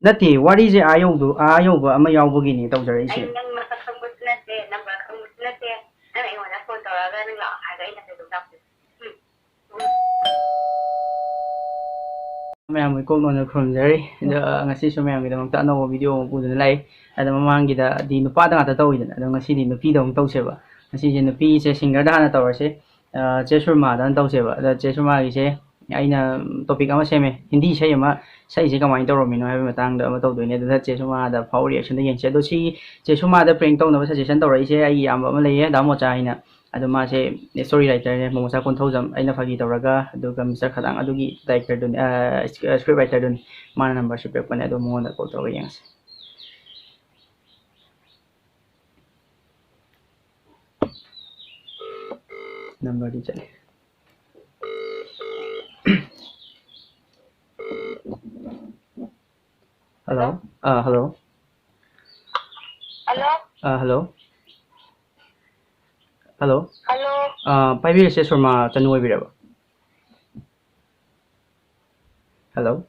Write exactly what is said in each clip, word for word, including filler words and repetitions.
ꯅꯠꯇꯦ, ꯋꯥꯔꯤꯁꯦ ꯑꯥ ꯌꯧꯗꯣ-, ꯑꯥ ꯌꯧꯕ ꯑꯃ ꯌꯥꯎꯕꯒꯤꯅꯦ ꯇꯧꯖꯔꯛꯏꯁꯦ꯫ ꯑꯩ ꯅꯪ ꯃꯁꯛ ꯈꯪꯕꯁꯨ ꯅꯠꯇꯦ, ꯅꯝꯕꯔ ꯈꯪꯕꯁꯨ ꯅꯠꯇꯦ꯫ ꯅꯪ ꯑꯩꯉꯣꯟꯗ ꯐꯣꯟ ꯇꯧꯔꯛꯑꯒ ꯅꯪ ꯂꯥꯛꯑꯣ ꯍꯥꯏꯔꯒ ꯑꯩꯅ ꯀꯩꯗꯧ ꯂꯥꯛꯇꯣꯏꯕ? ꯎꯝ꯫ ꯃꯌꯥꯝꯒꯤ ꯀꯣꯛ ꯅꯣꯟꯅ ꯈꯨꯔꯨꯝꯖꯔꯤ꯫ ꯑꯗꯣ, ꯑ, ꯉꯁꯤꯁꯨ ꯃꯌꯥꯝꯒꯤꯗꯃꯛꯇ ꯑꯅꯧꯕ ꯚꯤꯗꯤꯑꯣ ꯑꯃ ꯄꯨꯗꯨꯅ ꯂꯥꯛꯏ꯫ ꯑꯗꯣ ꯃꯃꯥꯡꯒꯤꯗꯗꯤ ꯅꯨꯄꯥꯗ ꯉꯥꯛꯇ ꯇꯧꯋꯤꯗꯅ, ꯑꯗꯣ ꯉꯁꯤꯗꯤ ꯅꯨꯄꯤꯗ ꯑꯃꯨꯛ ꯇꯧꯁꯦꯕ꯫ ꯉꯁꯤꯁꯦ ꯅꯨꯄꯤꯁꯦ ꯁꯤꯡꯒꯔꯗ ꯍꯥꯟꯅ ꯇꯧꯔꯁꯦ꯫ ꯑ, ꯆꯦ ꯁꯨꯔꯃꯥꯗ ꯍꯥꯟꯅ ꯇꯧꯁꯦꯕ꯫ ꯑꯗꯣ ꯆꯦ ꯁꯨꯔꯃꯥꯒꯤꯁꯦ ꯑꯩꯅ ꯇꯣꯄꯤꯛ ꯑꯃ ꯁꯦꯝꯃꯦ, ꯍꯤꯟꯗꯤ ꯏꯁꯩ ꯑꯃ ꯁꯛꯏꯁꯦ ꯀꯃꯥꯏꯅ ꯇꯧꯔꯝꯃꯤꯅꯣ ꯍꯥꯏꯕꯒꯤ ꯃꯇꯥꯡꯗ ꯑꯃ ꯇꯧꯗꯣꯏꯅꯦ꯫ ꯑꯗꯨꯗ ꯆꯦ ꯁꯨꯔꯃꯥꯗ ꯐꯥꯎ ꯔꯤꯌꯦꯛꯁꯟꯗꯣ ꯌꯦꯡꯁꯦ꯫ ꯑꯗꯣ ꯁꯤ ꯆꯦ ꯁꯨꯔꯃꯥꯗ ꯄ꯭ꯔꯦꯡ ꯇꯧꯅꯕ ꯁꯖꯦꯁꯟ ꯇꯧꯔꯛꯏꯁꯦ ꯑꯩꯒꯤ ꯏꯌꯥꯝꯕ ꯑꯃ ꯂꯩꯌꯦ, ꯗꯥ ꯃꯣꯆꯥ ꯍꯥꯏꯅ꯫ ꯑꯗꯣ ꯃꯥꯁꯦ ꯁ꯭ꯇꯣꯔꯤ ꯔꯥꯏꯇꯔꯅꯦ, ꯃꯣꯃꯣꯆꯥ ꯀꯣꯟꯊꯧꯖꯝ꯫ ꯑꯩꯅ ꯐꯥꯒꯤ ꯇꯧꯔꯒ, ꯑꯗꯨꯒ ꯃꯤꯁꯇꯔ ꯈꯗꯥꯡ ꯑꯗꯨꯒꯤ ꯗꯥꯏꯔꯦꯛꯇꯔꯗꯨꯅꯤ, ꯑ, ꯁ꯭ꯀ-, ꯁ꯭ꯀ꯭ꯔꯤꯞ ꯔꯥꯏꯇꯔꯗꯨꯅꯤ꯫ ꯃꯥꯅ ꯅꯝꯕꯔꯁꯨ ꯄꯤꯔꯛꯄꯅꯦ, ꯑꯗꯣ ꯃꯉꯣꯟꯗ ꯀꯣꯜ ꯇꯧꯔꯒ ꯌꯦꯡꯉꯁꯤ꯫ ꯅꯝꯕꯔꯗꯤ ꯆꯠꯂꯦ꯫ ꯍꯜꯂꯣ? ꯑꯥ, ꯍꯜꯂꯣ? ꯍꯜꯂꯣ? ꯑꯥ, ꯍꯜꯂꯣ? ꯍꯜꯂꯣ? ꯍꯜꯂꯣ? ꯑꯥ, ꯄꯥꯏꯕꯤꯔꯤꯁꯦ ꯁꯣꯃꯥ ꯆꯅꯨ ꯑꯣꯏꯕꯤꯔꯕ? ꯍꯜꯂꯣ?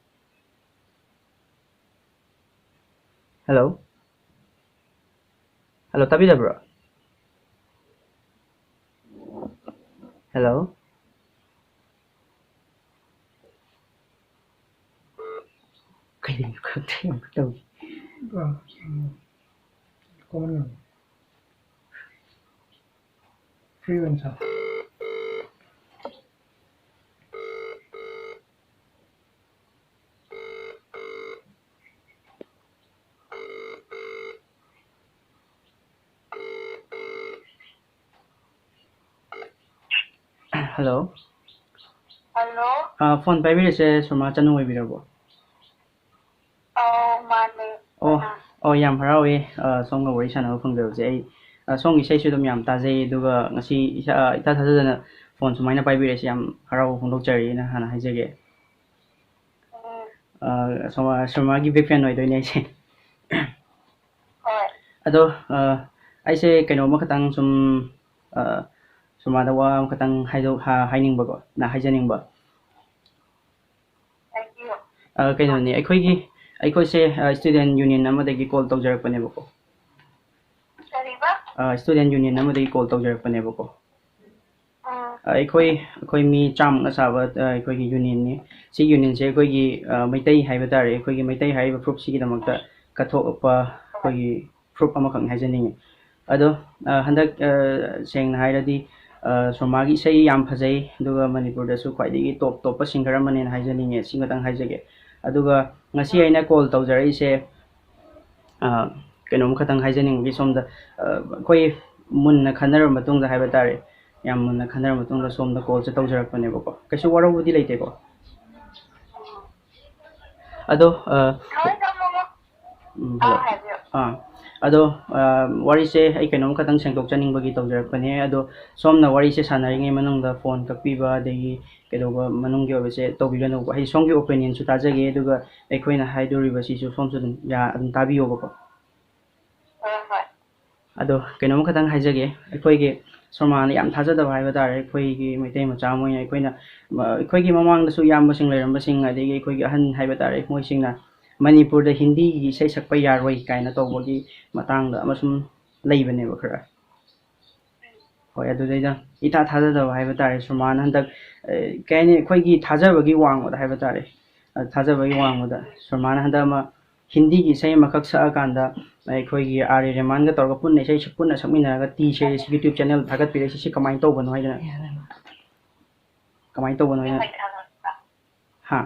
ꯍꯜꯂꯣ? ꯍꯜꯂꯣ, ꯇꯥꯕꯤꯗꯕ꯭ꯔꯣ? ꯍꯜꯂꯣ? ꯀꯩꯅꯣ ꯈꯪꯗꯦ, ꯑꯃꯨꯛ ꯇꯧꯔꯤ꯫ ꯑ, ꯎꯝ, ꯀꯃꯟ ꯑꯣꯏꯅ꯫ ꯐ꯭ꯔꯤ ꯑꯣꯏꯅ ꯁꯥ꯫ ꯍꯜꯂꯣ꯫ ꯍꯜꯂꯣ꯫ ꯑ, ꯐꯣꯟ ꯄꯥꯏꯕꯤꯔꯤꯁꯦ ꯁꯣꯃꯥ ꯆꯅꯨ ꯑꯣꯏꯕꯤꯔꯕꯣ? ꯑꯧ, ꯃꯥꯅꯦ꯫ ꯑꯣ, ꯀꯅꯥ? ꯑꯣ, ꯌꯥꯝ ꯍꯔꯥꯎꯋꯦ, ꯑ, ꯁꯣꯝꯒ ꯋꯥꯔꯤ ꯁꯥꯟꯅꯕ ꯐꯪꯖꯕꯁꯦ꯫ ꯑꯩ, ꯑ, ꯁꯣꯝꯒꯤ ꯏꯁꯩꯁꯨ ꯑꯗꯨꯝ ꯌꯥꯝ ꯇꯥꯖꯩ, ꯑꯗꯨꯒ ꯉꯁꯤ ꯏꯁꯥ, ꯑ, ꯏꯊꯥ ꯊꯥꯖꯗꯅ ꯐꯣꯟ ꯁꯨꯃꯥꯏꯅ ꯄꯥꯏꯕꯤꯔꯛꯏꯁꯦ ꯌꯥꯝ ꯍꯔꯥꯎꯕ ꯐꯣꯡꯗꯣꯛꯆꯔꯤꯅ ꯍꯥꯟꯅ ꯍꯥꯏꯖꯒꯦ꯫ ꯎꯝ꯫ ꯑ, ꯁꯣꯃꯥ, ꯁꯣꯃꯥꯒꯤ big fan ꯑꯣꯏꯗꯣꯏꯅꯦ ꯑꯩꯁꯦ꯫ ꯍꯣꯏ꯫ ꯑꯗꯣ, ꯑ, ꯑꯩꯁꯦ ꯀꯩꯅꯣꯝꯃ ꯈꯇꯪ ꯁꯨꯝ, ꯑ, ꯁꯣꯃꯥꯗ ꯋꯥ ꯑꯃꯈꯇꯪ ꯍꯥꯏꯗꯣꯛ-, ꯍꯥ-, ꯍꯥꯏꯅꯤꯡꯕꯀꯣ, ꯅ ꯍꯥꯏꯖꯅꯤꯡꯕ꯫ ꯍꯥꯏꯕꯤꯌꯣ꯫ ꯑ, ꯀꯩꯅꯣꯅꯦ, ꯑꯩꯈꯣꯏꯒꯤ, ꯑꯩꯈꯣꯏꯁꯦ ꯁ꯭ꯇꯨꯗꯦꯟ ꯌꯨꯅꯤꯌꯟ ꯑꯃꯗꯒꯤ ꯀꯣꯜ ꯇꯧꯖꯔꯛꯄꯅꯦꯕꯀꯣ꯫ ꯀꯔꯤꯕ? ꯁ꯭ꯇꯨꯗꯦꯟ ꯌꯨꯅꯤꯌꯟ ꯑꯃꯗꯒꯤ ꯀꯣꯜ ꯇꯧꯖꯔꯛꯄꯅꯦꯕꯀꯣ꯫ ꯎꯝ, ꯑꯩꯈꯣꯏ ꯑꯩꯈꯣꯏ ꯃꯤ ꯆꯥꯝꯃꯨꯛꯅ ꯁꯥꯕ ꯑꯩꯈꯣꯏꯒꯤ ꯌꯨꯅꯤꯌꯟꯅꯤ꯫ ꯁꯤ ꯌꯨꯅꯤꯌꯟꯁꯦ ꯑꯩꯈꯣꯏꯒꯤ ꯃꯩꯇꯩ ꯍꯥꯏꯕ ꯇꯥꯔꯦ, ꯑꯩꯈꯣꯏꯒꯤ ꯃꯩꯇꯩ ꯍꯥꯏꯔꯤꯕ ꯐꯨꯔꯨꯞꯁꯤꯒꯤꯗꯃꯛꯇ ꯀꯠꯊꯣꯛꯄ ꯑꯩꯈꯣꯏꯒꯤ ꯐꯨꯔꯨꯞ ꯑꯃꯈꯛꯅꯤ ꯍꯥꯏꯖꯅꯤꯡꯉꯤ꯫ ꯑꯗꯣ ꯍꯟꯗꯛ ꯁꯦꯡꯅ ꯍꯥꯏꯔꯗꯤ ꯁꯣꯃꯥꯒꯤ ꯏꯁꯩ ꯌꯥꯝ ꯐꯖꯩ, ꯑꯗꯨꯒ ꯃꯅꯤꯄꯨꯔꯗꯁꯨ ꯈ꯭ꯋꯥꯏꯗꯒꯤ ꯇꯣꯞ ꯇꯣꯞꯄ ꯁꯤꯡꯒꯔ ꯑꯃꯅꯦꯅ ꯍꯥꯏꯖꯅꯤꯡꯉꯦ꯫ ꯁꯤꯃꯇꯪ ꯍꯥꯏꯖꯒꯦ꯫ ꯑꯗꯨꯒ ꯉꯁꯤ ꯑꯩꯅ ꯀꯣꯜ ꯇꯧꯖꯔꯛꯏꯁꯦ ꯀꯩꯅꯣꯝ ꯈꯛꯇꯪ ꯍꯥꯏꯖꯅꯤꯡꯕꯒꯤ ꯁꯣꯝꯗ ꯑꯩꯈꯣꯏ ꯃꯨꯟꯅ ꯈꯟꯅꯔꯕ ꯃꯇꯨꯡꯗ ꯍꯥꯏꯕ ꯇꯥꯔꯦ, ꯌꯥꯝ ꯃꯨꯟꯅ ꯈꯟꯅꯔꯕ ꯃꯇꯨꯡꯗ ꯁꯣꯝꯗ ꯀꯣꯜꯁꯦ ꯇꯧꯖꯔꯛꯄꯅꯦꯕꯀꯣ꯫ ꯀꯩꯁꯨ ꯋꯥꯔꯧꯕꯗꯤ ꯂꯩꯇꯦꯀꯣ꯫ ꯑꯗꯣ ꯍꯣꯏ, ꯇꯥꯃꯣ꯫ ꯎꯝ, ꯑꯥ, ꯍꯜꯂꯣ꯫ ꯍꯥꯏꯕꯤꯌꯣ꯫ ꯑꯥ, ꯑꯗꯣ ꯋꯥꯔꯤꯁꯦ ꯑꯩ ꯀꯩꯅꯣꯝ ꯈꯛꯇꯪ ꯁꯦꯡꯗꯣꯛꯆꯅꯤꯡꯕꯒꯤ ꯇꯧꯖꯔꯛꯄꯅꯦ꯫ ꯑꯗꯣ ꯁꯣꯝꯅ ꯋꯥꯔꯤꯁꯦ ꯁꯥꯟꯅꯔꯤꯉꯩ ꯃꯅꯨꯡꯗ ꯐꯣꯟ ꯀꯛꯄꯤꯕ ꯑꯗꯒꯤ ꯀꯩꯗꯧꯕ ꯃꯅꯨꯡꯒꯤ ꯑꯣꯏꯕꯁꯦ ꯇꯧꯕꯤꯒꯅꯨ꯫ ꯍꯥꯏꯗꯤ ꯁꯣꯝꯒꯤ ꯑꯣꯄꯤꯅꯤꯌꯟꯁꯨ ꯇꯥꯖꯒꯦ, ꯑꯗꯨꯒ ꯑꯩꯈꯣꯏꯅ ꯍꯥꯏꯗꯣꯔꯤꯕꯁꯤꯁꯨ ꯁꯣꯝꯁꯨ ꯑꯗꯨꯝ ꯌꯥ-, ꯑꯗꯨꯝ ꯇꯥꯕꯤꯌꯣꯕꯀꯣ꯫ ꯍꯣꯏ, ꯍꯣꯏ꯫ ꯑꯗꯣ ꯀꯩꯅꯣꯝ ꯈꯛꯇꯪ ꯍꯥꯏꯖꯒꯦ, ꯑꯩꯈꯣꯏꯒꯤ ꯁꯣꯃꯥꯅ ꯌꯥꯝ ꯊꯥꯖꯗꯕ ꯍꯥꯏꯕ ꯇꯥꯔꯦ, ꯑꯩꯈꯣꯏꯒꯤ ꯃꯩꯇꯩ ꯃꯆꯥ ꯑꯃ ꯑꯣꯏꯅ ꯑꯩꯈꯣꯏꯅ, ꯑ, ꯑꯩꯈꯣꯏꯒꯤ ꯃꯃꯥꯡꯗꯁꯨ ꯏꯌꯥꯝꯕꯁꯤꯡ ꯂꯩꯔꯝꯕꯁꯤꯡ, ꯑꯗꯒꯤ ꯑꯩꯈꯣꯏꯒꯤ ꯑꯍꯟ ꯍꯥꯏꯕ ꯇꯥꯔꯦ, ꯃꯣꯏꯁꯤꯡꯅ ꯃꯅꯤꯄꯨꯔꯗ ꯍꯤꯟꯗꯤꯒꯤ ꯏꯁꯩ ꯁꯛꯄ ꯌꯥꯔꯣꯏ ꯀꯥꯏꯅ ꯇꯧꯕꯒꯤ ꯃꯇꯥꯡꯗ ꯑꯃ ꯁꯨꯝ ꯂꯩꯕꯅꯦꯕ ꯈꯔ꯫ ꯍꯣꯏ, ꯑꯗꯨꯗꯩꯗ ꯏꯊꯥ ꯊꯥꯖꯗꯕ ꯍꯥꯏꯕ ꯇꯥꯔꯦ, ꯁꯣꯃꯥꯅ ꯍꯟꯗꯛ, ꯑ, ꯀꯩ ꯍꯥꯏꯅꯤ, ꯑꯩꯈꯣꯏꯒꯤ ꯊꯥꯖꯕꯒꯤ ꯋꯥꯡꯃꯗ ꯍꯥꯏꯕ ꯇꯥꯔꯦ, ꯑ, ꯊꯥꯖꯕꯒꯤ ꯋꯥꯡꯃꯗ ꯁꯣꯃꯥꯅ ꯍꯟꯗꯛ ꯑꯃ ꯍꯤꯟꯗꯤꯒꯤ ꯏꯁꯩ ꯑꯃꯈꯛ ꯁꯛꯑꯀꯥꯟꯗ ꯑꯩꯈꯣꯏꯒꯤ ꯑꯥꯔ ꯑꯦ ꯔꯦꯍꯃꯥꯟꯒ ꯇꯧꯔꯒ ꯄꯨꯟꯅ ꯏꯁꯩ ꯁꯛ-, ꯄꯨꯟꯅ ꯁꯛꯃꯤꯟꯅꯔꯒ ꯇꯤ ꯁꯦꯔꯤꯁ YouTube ꯆꯦꯅꯦꯜ ꯊꯥꯒꯠꯄꯤꯔꯛꯏꯁꯤ, ꯁꯤ ꯀꯃꯥꯏꯅ ꯇꯧꯕꯅꯣ ꯍꯥꯏꯗꯅ? ꯀꯃꯥꯏꯅ ꯇꯧꯕꯅꯣ ꯍꯥꯏꯅ? ꯀꯃꯥꯏ ꯊꯥꯒꯠꯄ? ꯍꯥ?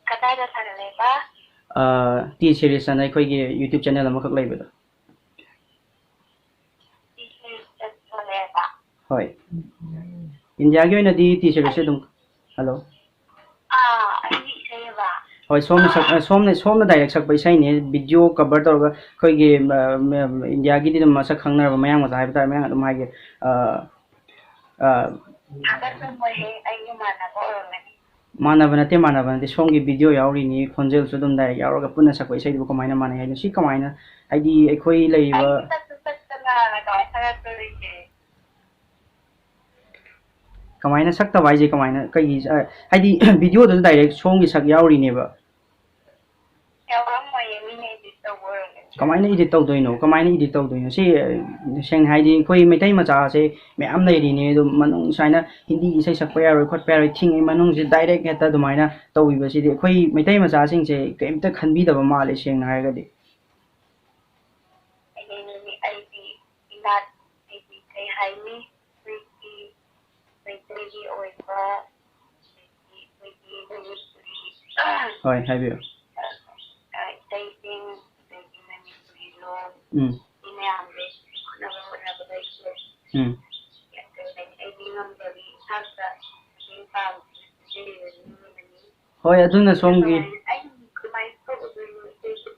ꯀꯗꯥꯏꯗ ꯊꯥꯒꯠꯂꯦꯕ? ꯇꯤ ꯁꯦꯔꯤꯁ ꯑꯅ ꯑꯩꯈꯣꯏꯒꯤ YouTube ꯆꯦꯅꯦꯜ ꯑꯃꯈꯛ ꯂꯩꯕꯗꯣ꯫ ꯇꯤ ꯁꯦꯔꯤꯁꯇ ꯊꯥꯒꯠꯂꯦꯕ? ꯍꯣꯏ, ꯏꯟꯗꯤꯌꯥꯒꯤ ꯑꯣꯏꯅꯗꯤ ꯇꯤ ꯁꯦꯔꯤꯁꯁꯦ ꯑꯗꯨꯝ, ꯍꯜꯂꯣ꯫ ꯑꯥ, ꯑꯩꯒꯤ ꯏꯁꯩ ꯑꯕ? ꯍꯣꯏ, ꯁꯣꯝꯅ ꯁꯛ-, ꯑ, ꯁꯣꯝꯅ, ꯁꯣꯝꯅ ꯗꯥꯏꯔꯦꯛ ꯁꯛꯄ ꯏꯁꯩꯅꯦ, ꯚꯤꯗꯤꯑꯣ ꯀꯚꯔ ꯇꯧꯔꯒ ꯑꯩꯈꯣꯏꯒꯤ, ꯑ, ꯃ-, ꯏꯟꯗꯤꯌꯥꯒꯤꯗꯤ ꯑꯗꯨꯝ ꯃꯁꯛ ꯈꯪꯅꯔꯕ ꯃꯌꯥꯡ ꯃꯆꯥ ꯍꯥꯏꯕ ꯇꯥꯔꯦ, ꯃꯌꯥꯡ ꯑꯗꯨꯝ ꯍꯥꯏꯒꯦ꯫ ꯑ, ꯑ, ꯊꯥꯒꯠꯄ ꯃꯣꯏꯍꯦ, ꯑꯩꯒ ꯃꯥꯟꯅꯕ ꯑꯣꯏꯔꯝꯒꯅꯤ꯫ ꯃꯥꯟꯅꯕ ꯅꯠꯇꯦ, ꯃꯥꯟꯅꯕ ꯅꯠꯇꯦ, ꯁꯣꯝꯒꯤ ꯚꯤꯗꯤꯑꯣ ꯌꯥꯎꯔꯤꯅꯤ, ꯈꯣꯟꯖꯦꯜꯁꯨ ꯑꯗꯨꯝ ꯗꯥꯏꯔꯦꯛ ꯌꯥꯎꯔꯒ ꯄꯨꯟꯅ ꯁꯛꯄ ꯏꯁꯩꯗꯨꯕꯨ ꯀꯃꯥꯏꯅ ꯃꯥꯟꯅꯩ ꯍꯥꯏꯅꯣ? ꯁꯤ ꯀꯃꯥꯏꯅ, ꯍꯥꯏꯗꯤ ꯑꯩꯈꯣꯏ ꯂꯩꯔꯤꯕ ꯑꯩ ꯁꯛꯁꯨ ꯁꯛꯇꯅ ꯀꯃꯥꯏꯅ ꯊꯥꯒꯠꯇꯣꯔꯤꯒꯦ? ꯀꯃꯥꯏꯅ ꯁꯛꯇꯕ ꯍꯥꯏꯁꯦ ꯀꯃꯥꯏꯅ, ꯀꯩꯒꯤ, ꯑ, ꯍꯥꯏꯗꯤ ꯚꯤꯗꯤꯑꯣꯗꯨꯗ ꯗꯥꯏꯔꯦꯛ ꯁꯣꯝꯒꯤ ꯁꯛ ꯌꯥꯎꯔꯤꯅꯦꯕ꯫ ꯀꯃꯥꯏꯅ ꯏꯗꯤꯠ ꯇꯧꯗꯣꯏꯅꯣ? ꯀꯃꯥꯏꯅ ꯏꯗꯤꯠ ꯇꯧꯗꯣꯏꯅꯣ? ꯁꯤ, ꯑ, ꯁꯦꯡꯅ ꯍꯥꯏꯗꯤ, ꯑꯩꯈꯣꯏ ꯃꯩꯇꯩ ꯃꯆꯥꯁꯦ ꯃꯌꯥꯝ ꯂꯩꯔꯤꯅꯦ, ꯑꯗꯨꯝ ꯃꯅꯨꯡ ꯁꯨꯃꯥꯏꯅ ꯍꯤꯟꯗꯤ ꯏꯁꯩ ꯁꯛꯄ ꯌꯥꯔꯣꯏ, ꯈꯣꯠꯄ ꯌꯥꯔꯣꯏ, ꯊꯤꯡꯉꯤ ꯃꯅꯨꯡꯁꯤ ꯗꯥꯏꯔꯦꯛ ꯍꯦꯛꯇ ꯑꯗꯨꯃꯥꯏꯅ ꯇꯧꯕꯤꯕꯁꯤꯗꯤ ꯑꯩꯈꯣꯏ ꯃꯩꯇꯩ ꯃꯆꯥꯁꯤꯡꯁꯦ ꯀꯩꯝꯇ ꯈꯟꯕꯤꯗꯕ ꯃꯥꯜꯂꯦ, ꯁꯦꯡꯅ ꯍꯥꯏꯔꯒꯗꯤ꯫ ꯑꯩꯗꯤ ꯏꯅꯥꯠ, ꯑꯩꯗꯤ ꯀꯩ ꯍꯥꯏꯅꯤ, ꯑꯩꯈꯣꯏꯒꯤ ꯃꯩꯇꯩꯒꯤ ꯑꯣꯏꯕ, ꯑꯗꯒꯤ ꯑꯩꯈꯣꯏꯒꯤ ꯃꯅꯤꯄꯨꯔꯤ, ꯍꯣꯏ, ꯍꯥꯏꯕꯤꯌꯨ꯫ ꯑ, ꯏꯁꯩꯁꯤꯡ, ꯑꯗꯒꯤ ꯃꯅꯤꯄꯨꯔꯤ ꯂꯣꯟ, ꯎꯝ꯫ ꯁꯤ ꯃꯌꯥꯝꯁꯦ ꯐꯨꯅꯕ ꯍꯣꯠꯅꯕꯗ ꯑꯩꯁꯦ, ꯎꯝ꯫ ꯀꯩ ꯍꯥꯏꯅꯤ, ꯑꯩꯗꯤ ꯉꯝꯖꯕꯤ ꯏꯁꯥꯗ ꯃꯇꯦꯡ ꯄꯥꯡꯕꯁꯦ ꯄꯤꯖꯔꯤꯕ ꯃꯤ ꯑꯃꯅꯤ꯫ ꯍꯣꯏ, ꯑꯗꯨꯅ ꯁꯣꯝꯒꯤ ꯀꯃꯥꯏꯅ, ꯑꯩ ꯀꯃꯥꯏꯅ ꯇꯧꯒꯗꯣꯏꯅꯣ ꯏꯁꯩꯁꯦ?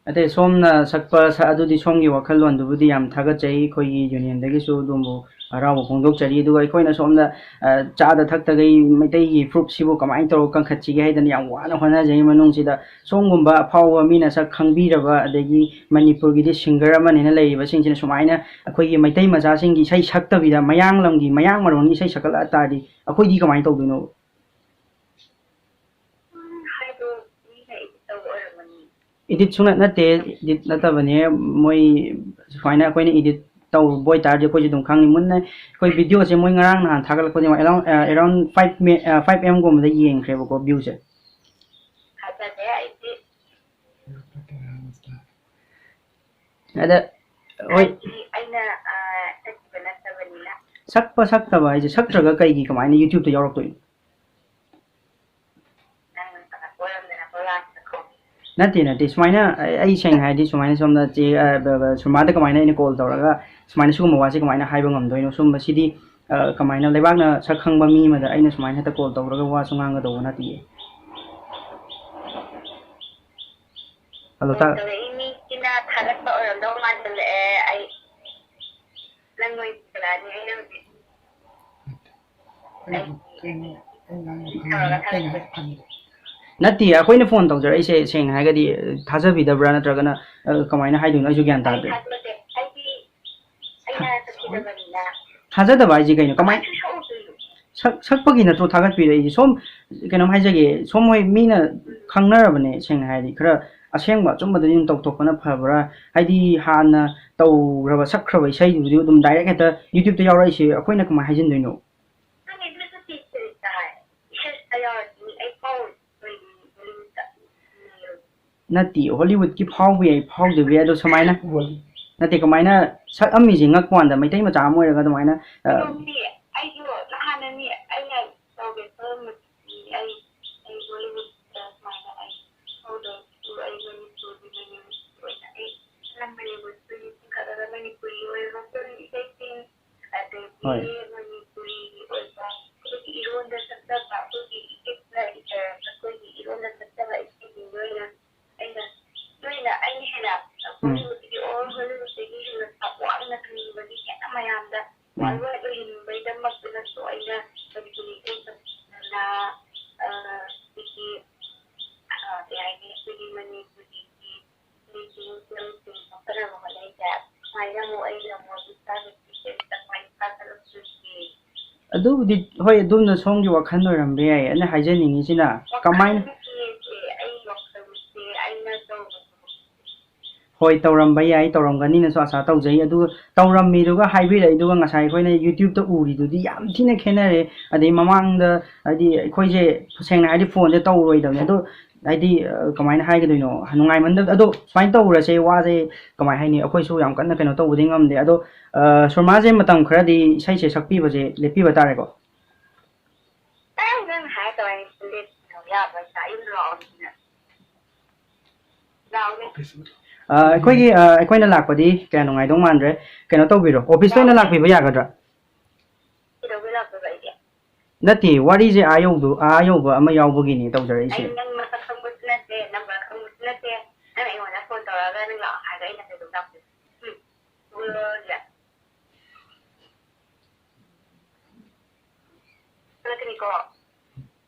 ꯑꯇꯩ ꯁꯣꯝꯅ ꯁꯛꯄ ꯁ-, ꯑꯗꯨꯗꯤ ꯁꯣꯝꯒꯤ ꯋꯥꯈꯜꯂꯣꯟꯗꯨꯕꯨꯗꯤ ꯌꯥꯝ ꯊꯥꯒꯠꯆꯩ꯫ ꯑꯩꯈꯣꯏꯒꯤ ꯌꯨꯅꯤꯌꯟꯗꯒꯤꯁꯨ ꯑꯗꯨꯝꯕꯨ ꯍꯔꯥꯎꯕ ꯐꯣꯡꯗꯣꯛꯆꯔꯤ꯫ ꯑꯗꯨꯒ ꯑꯩꯈꯣꯏꯅ ꯁꯣꯝꯗ, ꯑ, ꯆꯥꯗ ꯊꯛꯇꯈꯩ ꯃꯩꯇꯩꯒꯤ ꯐꯨꯔꯨꯞꯁꯤꯕꯨ ꯀꯃꯥꯏꯅ ꯇꯧꯔꯒ ꯀꯟꯈꯠꯁꯤꯒꯦ ꯍꯥꯏꯗꯅ ꯌꯥꯝ ꯋꯥꯅ ꯍꯣꯠꯅꯖꯩ꯫ ꯃꯅꯨꯡꯁꯤꯗ ꯁꯣꯝꯒꯨꯝꯕ ꯑꯐꯥꯎꯕ ꯃꯤꯅ ꯁꯛ ꯈꯪꯕꯤꯔꯕ, ꯑꯗꯒꯤ ꯃꯅꯤꯄꯨꯔꯒꯤꯗꯤ ꯁꯤꯡꯒꯔ ꯑꯃꯅꯦꯅ ꯂꯩꯔꯤꯕꯁꯤꯡꯁꯤꯅ ꯁꯨꯃꯥꯏꯅ ꯑꯩꯈꯣꯏꯒꯤ ꯃꯩꯇꯩ ꯃꯆꯥꯁꯤꯡꯒꯤ ꯏꯁꯩ ꯁꯛꯇꯕꯤꯗ ꯃꯌꯥꯡ ꯂꯝꯒꯤ, ꯃꯌꯥꯡ ꯃꯔꯣꯟꯒꯤ ꯏꯁꯩ ꯁꯛꯀꯠꯂꯛꯑ ꯇꯥꯔꯗꯤ ꯑꯩꯈꯣꯏꯗꯤ ꯀꯃꯥꯏꯅ ꯇꯧꯗꯣꯏꯅꯣ? ꯎꯝ, ꯍꯥꯏꯗꯣ ꯃꯤꯅ ꯏꯗꯤꯠ ꯇꯧꯕ ꯑꯣꯏꯔꯝꯒꯅꯤ꯫ ꯏꯗꯤꯠ ꯁꯨꯡꯅꯠ ꯅꯠꯇꯦ, ꯏꯗꯤꯠ ꯅꯠꯇꯕꯅꯦ꯫ ꯃꯣꯏ ꯁꯨꯃꯥꯏꯅ ꯑꯩꯈꯣꯏꯅ ꯏꯗꯤꯠ ꯇꯧꯕ ꯑꯣꯏꯇꯥꯔꯗꯤ ꯑꯩꯈꯣꯏꯁꯨ ꯑꯗꯨꯝ ꯈꯪꯅꯤ꯫ ꯃꯨꯟꯅ ꯑꯩꯈꯣꯏ ꯚꯤꯗꯤꯑꯣꯁꯦ ꯃꯣꯏ ꯉꯔꯥꯡ ꯅꯍꯥꯟ ꯊꯥꯒꯠꯂꯛꯄꯁꯦ around, ꯑ, around five ꯃꯦ-, ꯑ, five M ꯒꯨꯝꯕꯗ ꯌꯦꯡꯈ꯭ꯔꯦꯕꯀꯣ, ꯚ꯭ꯌꯨꯁꯦ꯫ ꯊꯥꯖꯗꯦ ꯑꯩꯗꯤ꯫ ꯑꯗ, ꯍꯣꯏ꯫ ꯍꯥꯏꯗꯤ ꯑꯩꯅ, ꯑ, ꯁꯛꯈꯤꯕ ꯅꯠꯇꯕꯅꯤꯅ꯫ ꯁꯛꯄ ꯁꯛꯇꯕ ꯍꯥꯏꯁꯦ, ꯁꯛꯇ꯭ꯔꯒ ꯀꯩꯒꯤ, ꯀꯃꯥꯏꯅ YouTube-ꯇ ꯌꯥꯎꯔꯛꯇꯣꯏꯅꯣ? ꯅꯪ ꯀꯩꯅꯣ ꯀꯣꯏꯔꯝꯗꯅ ꯀꯣꯏꯔꯥꯡꯗꯅ ꯀꯣ꯫ ꯅꯠꯇꯦ, ꯅꯠꯇꯦ, ꯁꯨꯃꯥꯏꯅ ꯑꯩ, ꯑꯩ ꯁꯦꯡꯅ ꯍꯥꯏꯔꯗꯤ ꯁꯨꯃꯥꯏꯅ ꯁꯣꯝꯗ ꯆꯦ, ꯑ, ꯕ-, ꯕ-, ꯁꯨꯔꯃꯥꯗ ꯀꯃꯥꯏꯅ ꯑꯩꯅ call ꯇꯧꯔꯒ ꯁꯨꯃꯥꯏꯅ ꯁꯤꯒꯨꯝꯕ ꯋꯥꯁꯦ ꯀꯃꯥꯏꯅ ꯍꯥꯏꯕ ꯉꯝꯗꯣꯏꯅꯣ? ꯁꯨꯝꯕꯁꯤꯗꯤ, ꯑ, ꯀꯃꯥꯏꯅ ꯂꯩꯕꯥꯛꯅ ꯁꯛ ꯈꯪꯕ ꯃꯤ ꯑꯃꯗ ꯑꯩꯅ ꯁꯨꯃꯥꯏꯅ ꯍꯦꯛꯇ call ꯇꯧꯔꯒ ꯋꯥꯁꯨ ꯉꯥꯡꯒꯗꯧꯕ ꯅꯠꯇꯤꯌꯦ꯫ Hello, ꯇꯥ- ꯇꯧꯔꯛꯏ ꯃꯤꯁꯤꯅ ꯊꯥꯒꯠꯄ ꯑꯣꯏꯔꯝꯗꯧ ꯃꯥꯟꯁꯤꯜꯂꯛꯑꯦ꯫ ꯑꯩ ꯅꯪ ꯑꯣꯏꯅ ꯄꯨꯁꯜꯂꯛꯑꯅꯤ ꯑꯩꯅ ꯍꯧꯖꯤꯛ꯫ ꯑꯩ ꯀꯩꯅꯣ, ꯑꯩ ꯉꯥꯡꯕ ꯈꯪꯗꯦ, ꯑꯩ ꯉꯥꯡꯕ ꯈꯪꯗꯦ꯫ ꯅꯠꯇꯦ, ꯑꯩꯈꯣꯏꯅ phone ꯇꯧꯖꯔꯛꯏꯁꯦ ꯁꯦꯡꯅ ꯍꯥꯏꯔꯒꯗꯤ, ꯊꯥꯖꯕꯤꯗꯕ꯭ꯔꯥ ꯅꯠꯇ꯭ꯔꯒꯅ, ꯑ, ꯀꯃꯥꯏꯅ ꯍꯥꯏꯗꯣꯏꯅꯣ? ꯑꯩꯁꯨ ꯒ꯭ꯌꯥꯟ ꯑꯩ ꯇꯥꯗ꯭ꯔꯦ꯫ ꯊꯥꯖꯗꯦ꯫ ꯑꯩꯗꯤ ꯑꯩꯅ ꯁꯛꯈꯤꯗꯕꯅꯤꯅ꯫ ꯊꯥꯖꯗꯕ ꯍꯥꯏꯁꯦ ꯀꯩꯅꯣ? ꯀꯃꯥꯏ-, ꯀꯃꯥꯏꯅ ꯁꯛꯎꯗꯣꯏꯅꯣ? ꯁꯛ-, ꯁꯛꯄꯒꯤ ꯅꯠꯇ꯭ꯔꯣ ꯊꯥꯒꯠꯄꯤꯔꯛꯏꯁꯦ? ꯁꯣꯝ, ꯀꯩꯅꯣꯝ ꯍꯥꯏꯖꯒꯦ, ꯁꯣꯝ ꯍꯣꯏ ꯃꯤꯅ ꯈꯪꯅꯔꯕꯅꯦ, ꯁꯦꯡꯅ ꯍꯥꯏꯔꯗꯤ꯫ ꯈꯔ ꯑꯁꯦꯡꯕ ꯑꯆꯨꯝꯕꯗꯨꯗꯤ ꯑꯗꯨꯝ ꯇꯧꯊꯣꯛꯄꯅ ꯐꯕ꯭ꯔꯥ? ꯍꯥꯏꯗꯤ ꯍꯥꯟꯅ ꯇꯧꯈ꯭ꯔꯕ, ꯁꯛꯈ꯭ꯔꯕ ꯏꯁꯩꯗꯨꯕꯨꯗꯤ ꯑꯗꯨꯝ direct ꯍꯦꯛꯇ YouTube-ꯇ ꯌꯥꯎꯔꯛꯏꯁꯦ, ꯑꯩꯈꯣꯏꯅ ꯀꯃꯥꯏꯅ ꯍꯥꯏꯖꯤꯟꯗꯣꯏꯅꯣ? ꯅꯪꯒꯤꯗꯨꯁꯨ ꯇꯤꯛꯇ꯭ꯔꯤ ꯇꯥꯏ꯫ ꯏꯁꯩꯗ ꯌꯥꯎꯔꯗꯤ ꯑꯩ ꯐꯥꯎꯔꯣꯏ, ꯀꯩꯒꯤꯅꯣ Hollywood-ꯇ? ꯅꯠꯇꯦ, Hollywood-ꯀꯤ ꯐꯥꯎꯕ ꯌꯥꯏ, ꯐꯥꯎꯗꯕ ꯌꯥꯏ, ꯑꯗꯣ ꯁꯨꯃꯥꯏꯅ ꯅꯠꯇꯦ, ꯀꯃꯥꯏꯅ ꯁꯛꯑꯝꯃꯤꯁꯦ ꯉꯛꯄ ꯋꯥꯅꯤꯗ, ꯃꯩꯇꯩ ꯃꯆꯥ ꯑꯃ ꯑꯣꯏꯔꯒ ꯑꯗꯨꯃꯥꯏꯅ, ꯑ, ꯑꯗꯣ ꯃꯤ, ꯑꯩꯁꯨ ꯅꯍꯥꯟꯅ ꯃꯤ ꯑꯩꯅ ꯇꯧꯒꯦ ꯈꯜꯂꯝꯕꯗꯤ ꯑꯩ, ꯑꯩ Bollywood-ꯇ ꯁꯨꯃꯥꯏꯅ ꯑꯩ ꯐꯥꯎꯗꯕꯁꯨ ꯑꯩ ꯃꯅꯤꯄꯨꯔꯒꯤ ꯃꯅꯤꯄꯨꯔꯒꯤ ꯑꯣꯏꯅ ꯑꯩ ꯅꯝꯕꯅꯦꯕ, ꯑꯩꯈꯣꯏꯒꯤ ꯆꯤꯡꯈꯠꯂꯒ ꯃꯅꯤꯄꯨꯔꯤ ꯑꯣꯏꯔꯣ, ꯃꯩꯇꯩ ꯏꯁꯩꯁꯤꯡ, ꯑꯗꯒꯤ ꯍꯣꯏ꯫ ꯃꯅꯤꯄꯨꯔꯤꯒꯤ ꯑꯣꯏꯕ ꯑꯩꯈꯣꯏꯒꯤ ꯏꯔꯣꯟꯗ ꯁꯛꯆꯕ, ꯑꯩꯈꯣꯏꯒꯤ ꯏꯄꯤꯛꯅ ꯏꯖꯔꯕ ꯑꯩꯈꯣꯏꯒꯤ ꯏꯔꯣꯟꯗ ꯁꯛꯆꯕ ꯏꯁꯩꯁꯤꯡꯗ ꯑꯣꯏꯅ ꯑꯩꯅ, ꯅꯣꯏꯅ ꯑꯩꯅ ꯍꯦꯟꯅ ꯎꯝ꯫ Bollywood-ꯇꯒꯤ or Hollywood-ꯇꯒꯤ ꯍꯦꯟꯅ ꯊꯥꯛ ꯋꯥꯡꯅ ꯈꯪꯅꯤꯡꯕꯒꯤ ꯍꯦꯟꯅ ꯃꯌꯥꯝꯗ ꯎꯝ꯫ Worldwide ꯑꯣꯏꯍꯟꯅꯤꯡꯕꯒꯤꯗꯃꯛꯇꯅꯁꯨ ꯑꯩꯅ ꯃꯅꯤꯄꯨꯔꯤ ꯏꯁꯩ ꯁꯛꯇꯅ, ꯑ, ꯑꯩꯈꯣꯏꯒꯤ, ꯑ, ꯀꯩ ꯍꯥꯏꯅꯤ, ꯑꯩꯈꯣꯏꯒꯤ ꯃꯅꯤꯄꯨꯔꯤꯒꯤ ꯃꯤꯁꯤꯡ ꯐꯤꯂꯝꯁꯤꯡ ꯊꯣꯛꯇꯅꯕ ꯍꯣꯠꯅꯩꯁꯦ꯫ ꯁꯨꯃꯥꯏꯅ ꯑꯃꯨꯛ ꯑꯩꯅ ꯑꯃꯨꯛ ꯏꯁꯥꯒꯤ ꯄꯨꯟꯁꯤꯗ ꯁꯨꯃꯥꯏꯅ ꯏꯁꯥ ꯆꯠꯂꯛꯇꯣꯏꯁꯤ꯫ ꯑꯗꯨꯕꯨꯗꯤ ꯍꯣꯏ, ꯑꯗꯨꯝꯅ ꯁꯣꯝꯒꯤ ꯋꯥꯈꯜ ꯑꯣꯏꯔꯝꯕ ꯌꯥꯏ꯫ ꯑꯩꯅ ꯍꯥꯏꯖꯅꯤꯡꯉꯤꯁꯤꯅ ꯋꯥꯈꯜ ꯀꯃꯥꯏꯅ ꯅꯠꯇꯤꯌꯦ ꯏꯆꯦ, ꯑꯩ ꯋꯥꯈꯜꯁꯦ ꯑꯩꯅ ꯇꯧꯕ ꯊꯕꯛꯁꯦ꯫ ꯍꯣꯏ, ꯇꯧꯔꯝꯕ ꯌꯥꯏ, ꯇꯧꯔꯝꯒꯅꯤꯅꯁꯨ ꯑꯁꯥ ꯇꯧꯖꯩ꯫ ꯑꯗꯨꯒ ꯇꯧꯔꯝꯃꯤꯗꯨꯒ ꯍꯥꯏꯕꯤꯔꯛꯏꯗꯨꯒ ꯉꯁꯥꯏ ꯑꯩꯈꯣꯏꯅ YouTube-ꯇ ꯎꯔꯤꯗꯨꯗꯤ ꯌꯥꯝ ꯊꯤꯅ ꯈꯦꯠꯅꯔꯦ꯫ ꯑꯗꯩ ꯃꯃꯥꯡꯗ, ꯍꯥꯏꯗꯤ, ꯑꯩꯈꯣꯏꯁꯦ ꯁꯦꯡꯅ ꯍꯥꯏꯔꯗꯤ phone-ꯁꯦ ꯇꯧꯔꯣꯏꯗꯕꯅꯦ꯫ ꯑꯗꯣ ꯍꯥꯏꯗꯤ, ꯑ, ꯀꯃꯥꯏꯅ ꯍꯥꯏꯒꯗꯣꯏꯅꯣ? ꯅꯨꯡꯉꯥꯏꯃꯟꯗꯕ꯫ ꯑꯗꯣ ꯁꯨꯃꯥꯏꯅ ꯇꯧꯔꯁꯦ, ꯋꯥꯁꯦ ꯀꯃꯥꯏ ꯍꯥꯏꯅꯤ? ꯑꯩꯈꯣꯏꯁꯨ ꯌꯥꯝ ꯀꯟꯅ ꯀꯩꯅꯣ ꯇꯧꯕꯗꯤ ꯉꯝꯗꯦ꯫ ꯑꯗꯣ, ꯑ, ꯁꯨꯔꯃꯥꯁꯦ ꯃꯇꯝ ꯈꯔꯗꯤ ꯏꯁꯩꯁꯦ ꯁꯛꯄꯤꯕꯁꯦ ꯂꯦꯞꯄꯤꯕ ꯇꯥꯔꯦꯀꯣ꯫ ꯑꯦ, ꯅꯪ ꯍꯥꯏ ꯀꯃꯥꯏꯅ ꯂꯦꯞꯄꯤꯅꯣ? ꯌꯥꯕ꯭ꯔꯣ? ꯏꯁꯥ ꯌꯨꯝꯗ ꯂꯥꯛꯑꯣ ꯑꯗꯨꯅ꯫ ꯂꯥꯛꯑꯣꯅꯦ꯫ ꯑ, ꯑꯩꯈꯣꯏꯒꯤ, ꯑ, ꯑꯩꯈꯣꯏꯅ ꯂꯥꯛꯄꯗꯤ ꯀꯌꯥ ꯅꯨꯡꯉꯥꯏꯗꯧ ꯃꯥꯟꯗ꯭ꯔꯦ꯫ ꯀꯩꯅꯣ ꯇꯧꯕꯤꯔꯣ, office-ꯇ ꯑꯣꯏꯅ ꯂꯥꯛꯄꯤꯕ ꯌꯥꯒꯗ꯭ꯔꯥ? ꯀꯩꯗꯧꯕꯩ ꯂꯥꯛꯇꯣꯏꯕ ꯑꯩꯗꯤ? ꯅꯠꯇꯦ, ꯋꯥꯔꯤꯁꯦ ꯑꯥ ꯌꯧꯗꯣ-, ꯑꯥ ꯌꯧꯕ ꯑꯃ ꯌꯥꯎꯕꯒꯤꯅꯦ ꯇꯧꯖꯔꯛꯏꯁꯦ꯫ ꯑꯩ ꯅꯪ ꯃꯁꯛ ꯈꯪꯕꯁꯨ ꯅꯠꯇꯦ, number ꯈꯪꯕꯁꯨ ꯅꯠꯇꯦ꯫ ꯅꯪ ꯑꯩꯉꯣꯟꯗ phone ꯇꯧꯔꯛꯑꯒ ꯅꯪ ꯂꯥꯛꯑꯣ ꯍꯥꯏꯔꯒ ꯑꯩꯅ ꯀꯩꯗꯧ ꯂꯥꯛꯇꯣꯏꯕ? ꯎꯝ꯫ ꯎꯔꯣꯁꯦ꯫ ꯆꯠꯂꯛꯀꯅꯤꯀꯣ꯫